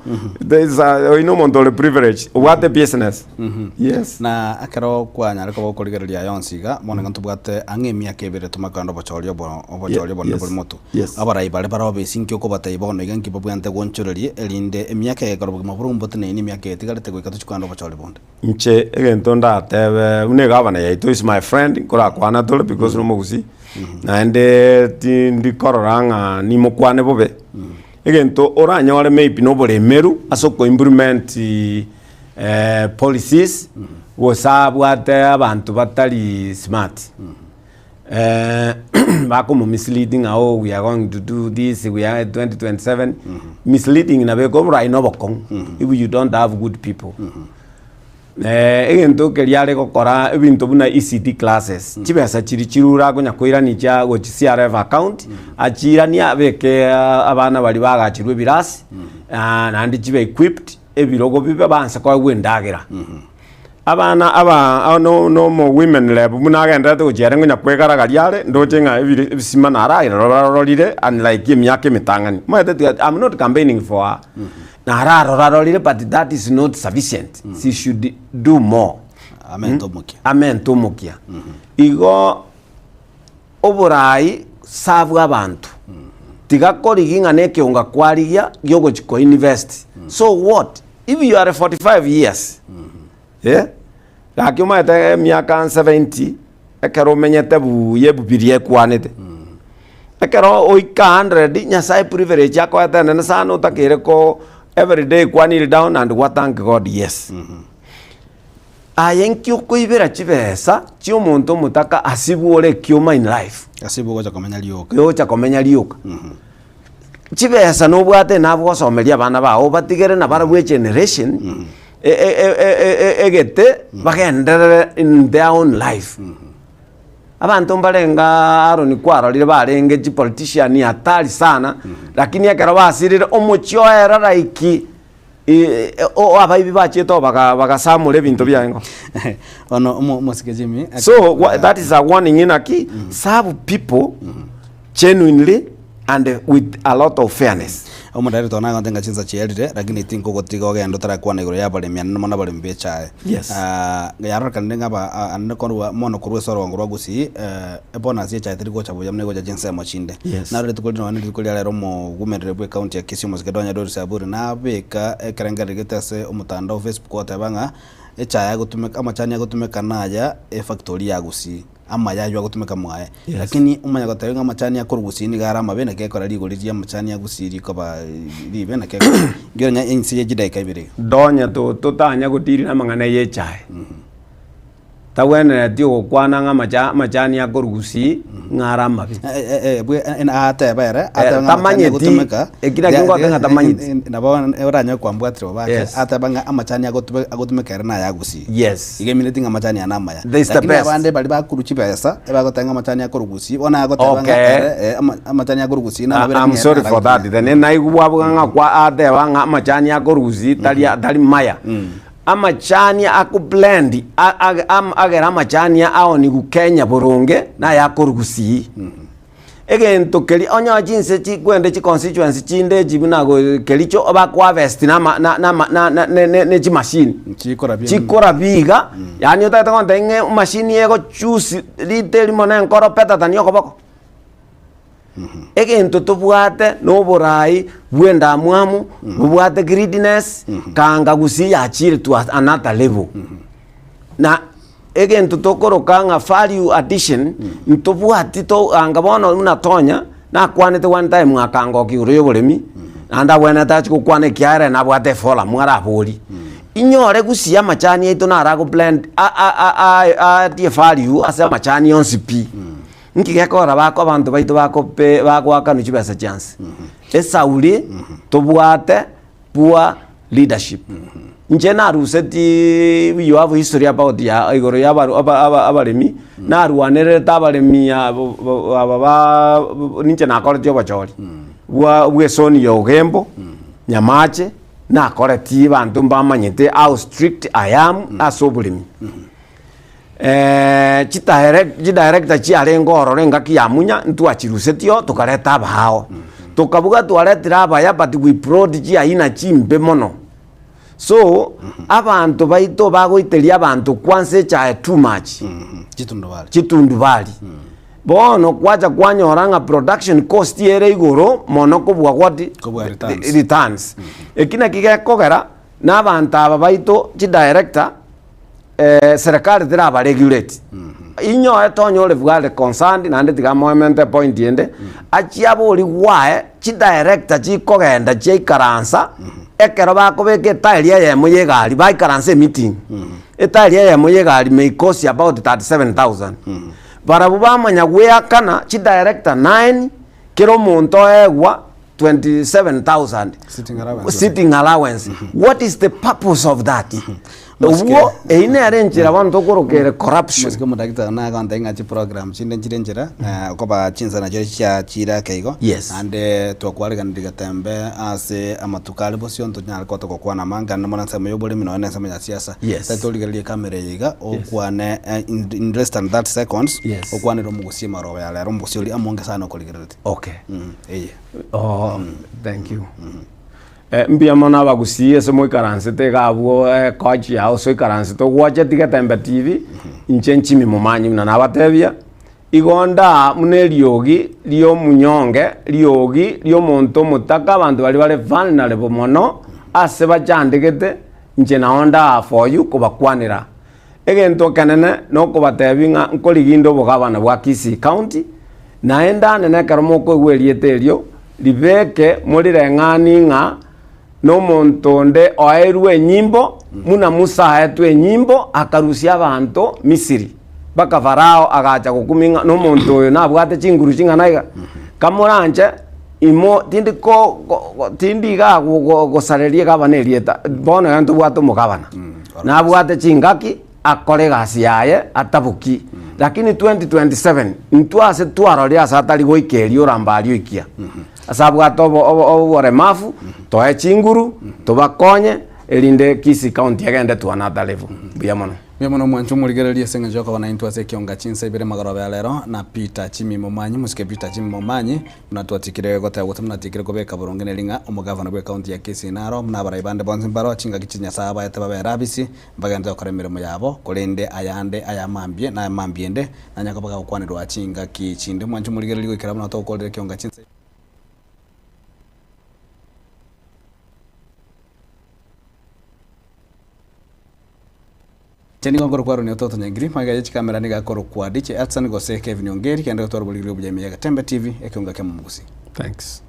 there is a oyi na omonto ore privileged, obwate business. Yes. Na ekero kwanyare koba okorigereria aya onsi iga, bono iga ntobwate ang'e emiaka ebere tomakogenda obochori obo obochori obonene Yes. bore motwe. Yes. Abarai baria bare obesi nki okobatebia bono iga nki babwenerete gonchoreria erinde emiaka eye ekero obogima bore mboteneine emiaka eye etigarete goika tochie kogenda obochori bonde. Inche egento ndatebe buna egavana yaito is my friend nkorakwana tore because nomogusii naende tindi korora ng'a nimokwane bobe, egento oranyore maybe na oboremeru ase oko implement policies gose abwate abanto batari smart. Bakomo mislead ng'a oh we are going to do this we are 2027 misleading nabo ekobora aye na obokong'u if you don't have good people. Egento keria are gokora ebinto buna ECD classes chibesa chiria chirure akonya koirania chia gochia CRF account achiiranie abeke abana baria bagachirwe ebirasi naende chibe equipped ebirogo bibe banse koegwa endagera. Abana aba no no omo women rep buna agenderete gochia ere ngonya kwegaragaria are, ndoche ng'a ebire ebisima naragera rorarorire unlike emiaka emetang'ani. Omanyete tiga I'm not campaigning for her, nararorarorire but that is not sufficient, she should do more. Amente omokia. Amente omokia. Igo oborai serve abanto, tiga korigia ng'a na ekeonga kwarigia giogochia ko invest, so what? If you are 45 years, eh, gaki omanyete emiaka 70, ekero omenyete buya ebibiria ekwanete, ekero oika 100, Nyasaye privilege akoete enene sana otakeire ko everyday kwa kneel down and gwa thank God yes. Aye nki okoibera chibesa chia omonto omotaka asibwe ore ekioma in life? Asibwe ogocha komenya rioka. Ogocha komenya rioka. Chibesa nobwate nabo gosomeria abana bao obatigere nabarabwo egeneration e- e- e- e- e- egete bagenderere in their own life. Abanto mbarenge Aaron kwarorire barenge chipolitician hatari sana, lakini ekero basirire omochie oera like abaibi bachiete oo baga bagasamora ebinto biaye ng'o. Bono omo- omosike Jimmy So wha- that is a warning inaki serve people genuinely and with a lot of fairness. Omodaire one agote ng'a chinsa chiarire, lakini tinkogotiga ogende otarakwana igoro y'abaremi anene mono abaremi b'echae. Yes. Ah, yarorekanire ng'a aba a- anene korwa mono korwa ase orogongo rwa Gusii, ebonus y'echae teri gocha buya buna egocha chinsemo chinde. Yes. Naro rituko rinde nonye rituko ria rero omogumereri bw'ecounty ya Kisii omosike Donya Doris Aburi nabeka ekerengererio gete ase omotandao Facebook goteba ng'a echae agotumeka amachani agotumeka naya efactory ya Gusii. Amaya aywo agotumeka mwaye. Yes. Lakini omanye goteba ng'a amachani akorwa gusii nigo are amabe naki ekora rigori ria amachani a gusii rikoba ribe naki ekora. Inki onye ense ye chidaeka ibere iga. Donya to totanya gotiri na amang'ana ye echae. Tagwenereti ogokwana ng'a amacha amachani akorwa gusii ng'a are amabe. Ateba ere, ateba ng'a amachani Tamanyeti, agotumeka, eki nakio ngote ng'a tamanyeti. Nabo oranyare kwambwatire bobe ake, Yes. ateba ng'a amachani agotume agotumeka ere naya gusii. Yes. Iga emineti ng'a amachani aya namaya. This is the Lakini best. abande baria bakorwa chibesa, ebagoteba ng'a amachani akorwa gusii, bono agoteba ng'a Okay. ere eh, ama amachani akorwa gusii Ah, namabe I'm lakini ere sorry for that. naragotumia. Then naigwa bwabuga ng'a kwa ateba ng'a amachani akorwa gusii tari tari maya. Amachani ako blend agere amachani aonigwe Kenya boronge naye akorwa gusii. Egento keria onye chinse chikwende chi constituency chinde echi buna kericho bako harvest na ama na na na na ne chimashini chikorabia iga yaani otagete gontebia ng'a emashini ego choose rito erimo na enkoro better than okoboko. Egento tobwate noborai bw'endamwamu, bobwate greediness, kanga gusii yachire to another level. Na egento tokoroka ng'a value addition, ntobwati to anga bono buna Tonya, nakwanete one time akangokia igoro ya oboremi, naende abwenerete achie gokwana ekiagera ere nabwate eforum araborie. Inyore gusii amachani aito naro ago blend atie value ase amachani onsi pi. Nki gekogera bako abanto baito bakope bagoakanwa chibesa chianse? Esauri tobwate poor leadership. Inche naruseti you have history about ya igoro ya abaru aba aba abaremi, narwanererete abaremi abo bo aba ba ninche nakoreti obochori bwa bwa esoni ya Ogembo, Nyamache, nakoreti abanto mbamanyete how strict I am ase oboremi. Chidirector chiarenge ororo engaki ya munya ntwachirusetie oo tokareta abaao. Tokabuga twaretire abaya but we brought chiaina chimbe mono. So, abanto baito bagoiteria abanto kwansa echae too much. Chitundubari. Bono kwacha kwanyora ng'a production cost ere igoro mono kobua what? Returns. Eki naki gekogera na abanto aba baito chidirector. Serikali teraba regulate. Inyoe tonyore bware concerned naende tiga moemente epoint ende, achie abori gwaye chidirector chikogenda chiaikaransa ekero bakobeka etairi eyemo ya egari baikaransa emeeting. Etairi eyemo ya egari may cost about 37,000. Barabwo bamanya goeakana chidirector nine kera omonto oegwa 27,000 Sitting allowance. sitting allowance what is the purpose of that obwo eyio nere enchera bono tokorokere corruption Mosike omodakitari nagonte ng'a chiprogram chinde nchire nchera okoba chinsa nachio chiachire ake igo Yes. naende twakwariganirie getembe ase amatuko are bosio ntonyare koba togokwana amange naende mono ensemo ya oboremi nonya na ensemo ya siasa Yes. Tari torigererie ecamera eye iga okwane in in less than 30 seconds Yes. okwanere omogusia maroba ya rero omogusia oria amonge sana okorigereretie Okay. Eye. Oh, thank you. Eh, mbuya mono abagusii ase moikaransete iga abwo ekochi yao ase oikaransete ogwacheti Getembe TV, inche nchimi momanyi buna nabatebia, igo ndaa buna eriogi ria omunyonge, riogi ria omonto omotaka abanto baria bare vulnerable mono, ase bachandegete, inche nao ndaa for you kobakwanera. Egento ekenene nokobatebia ng'a nkorigia obogabana bwa Kisii County, naende ande nekero mokoigwa erieta erio, ribeke morireng'ani ng'a nomonto onde oeirwe enyimbo, buna Musa aetwe enyimbo akarusia abanto Misiri, mpaka Farao agacha gokumia ng'a nomonto oyo nabwate chinguru ching'ana iga. Kamoranche imo tindi ko ko tindi igaa gosareria egabana erieta, bono iga ntobwate omogabana. Nabwate chingaki akore egasi yaye ataboki, lakini 2027 intwe ase twarorire ase atari goika erio orambarie oikia. Ase abwate obo obo oboremafu, toe chinguru, tobakonye, erinde Kisii County egende to another level. Mbuya mono. Mbuya mono mwanche omorigereria ase engencho yokoba naintwe ase ekionga chinsa ibere magoroba ya rero na Peter Jimmy Momanyi, mosike Peter Jimmy Momanyi, Buna twatikire goteba gose buna tikire kobeka boronge neri ng'a omogavana bw'ecounty ya Kisii naro, buna abarai bande bonsi mbaro, chingaki chia Nyasae abaete babere abisi, mbagenderere gokora emeremo yabo, korende ayande ayamambie na ayamambia ende, nanya koba gagokwanerwa chingaki chinde. Mwanche omorigereria goikera buna togokorera ekionga chinsa. Inche nigo nkorokwa Ronnie Ototo Nyangiri, magega ye chikamera nigo akorokwa DJ Hudson gose Kevin Ongeri, kende gotwara oboriri obuya ime ya Getembe TV, ekeunga kia Momugusi. Thanks.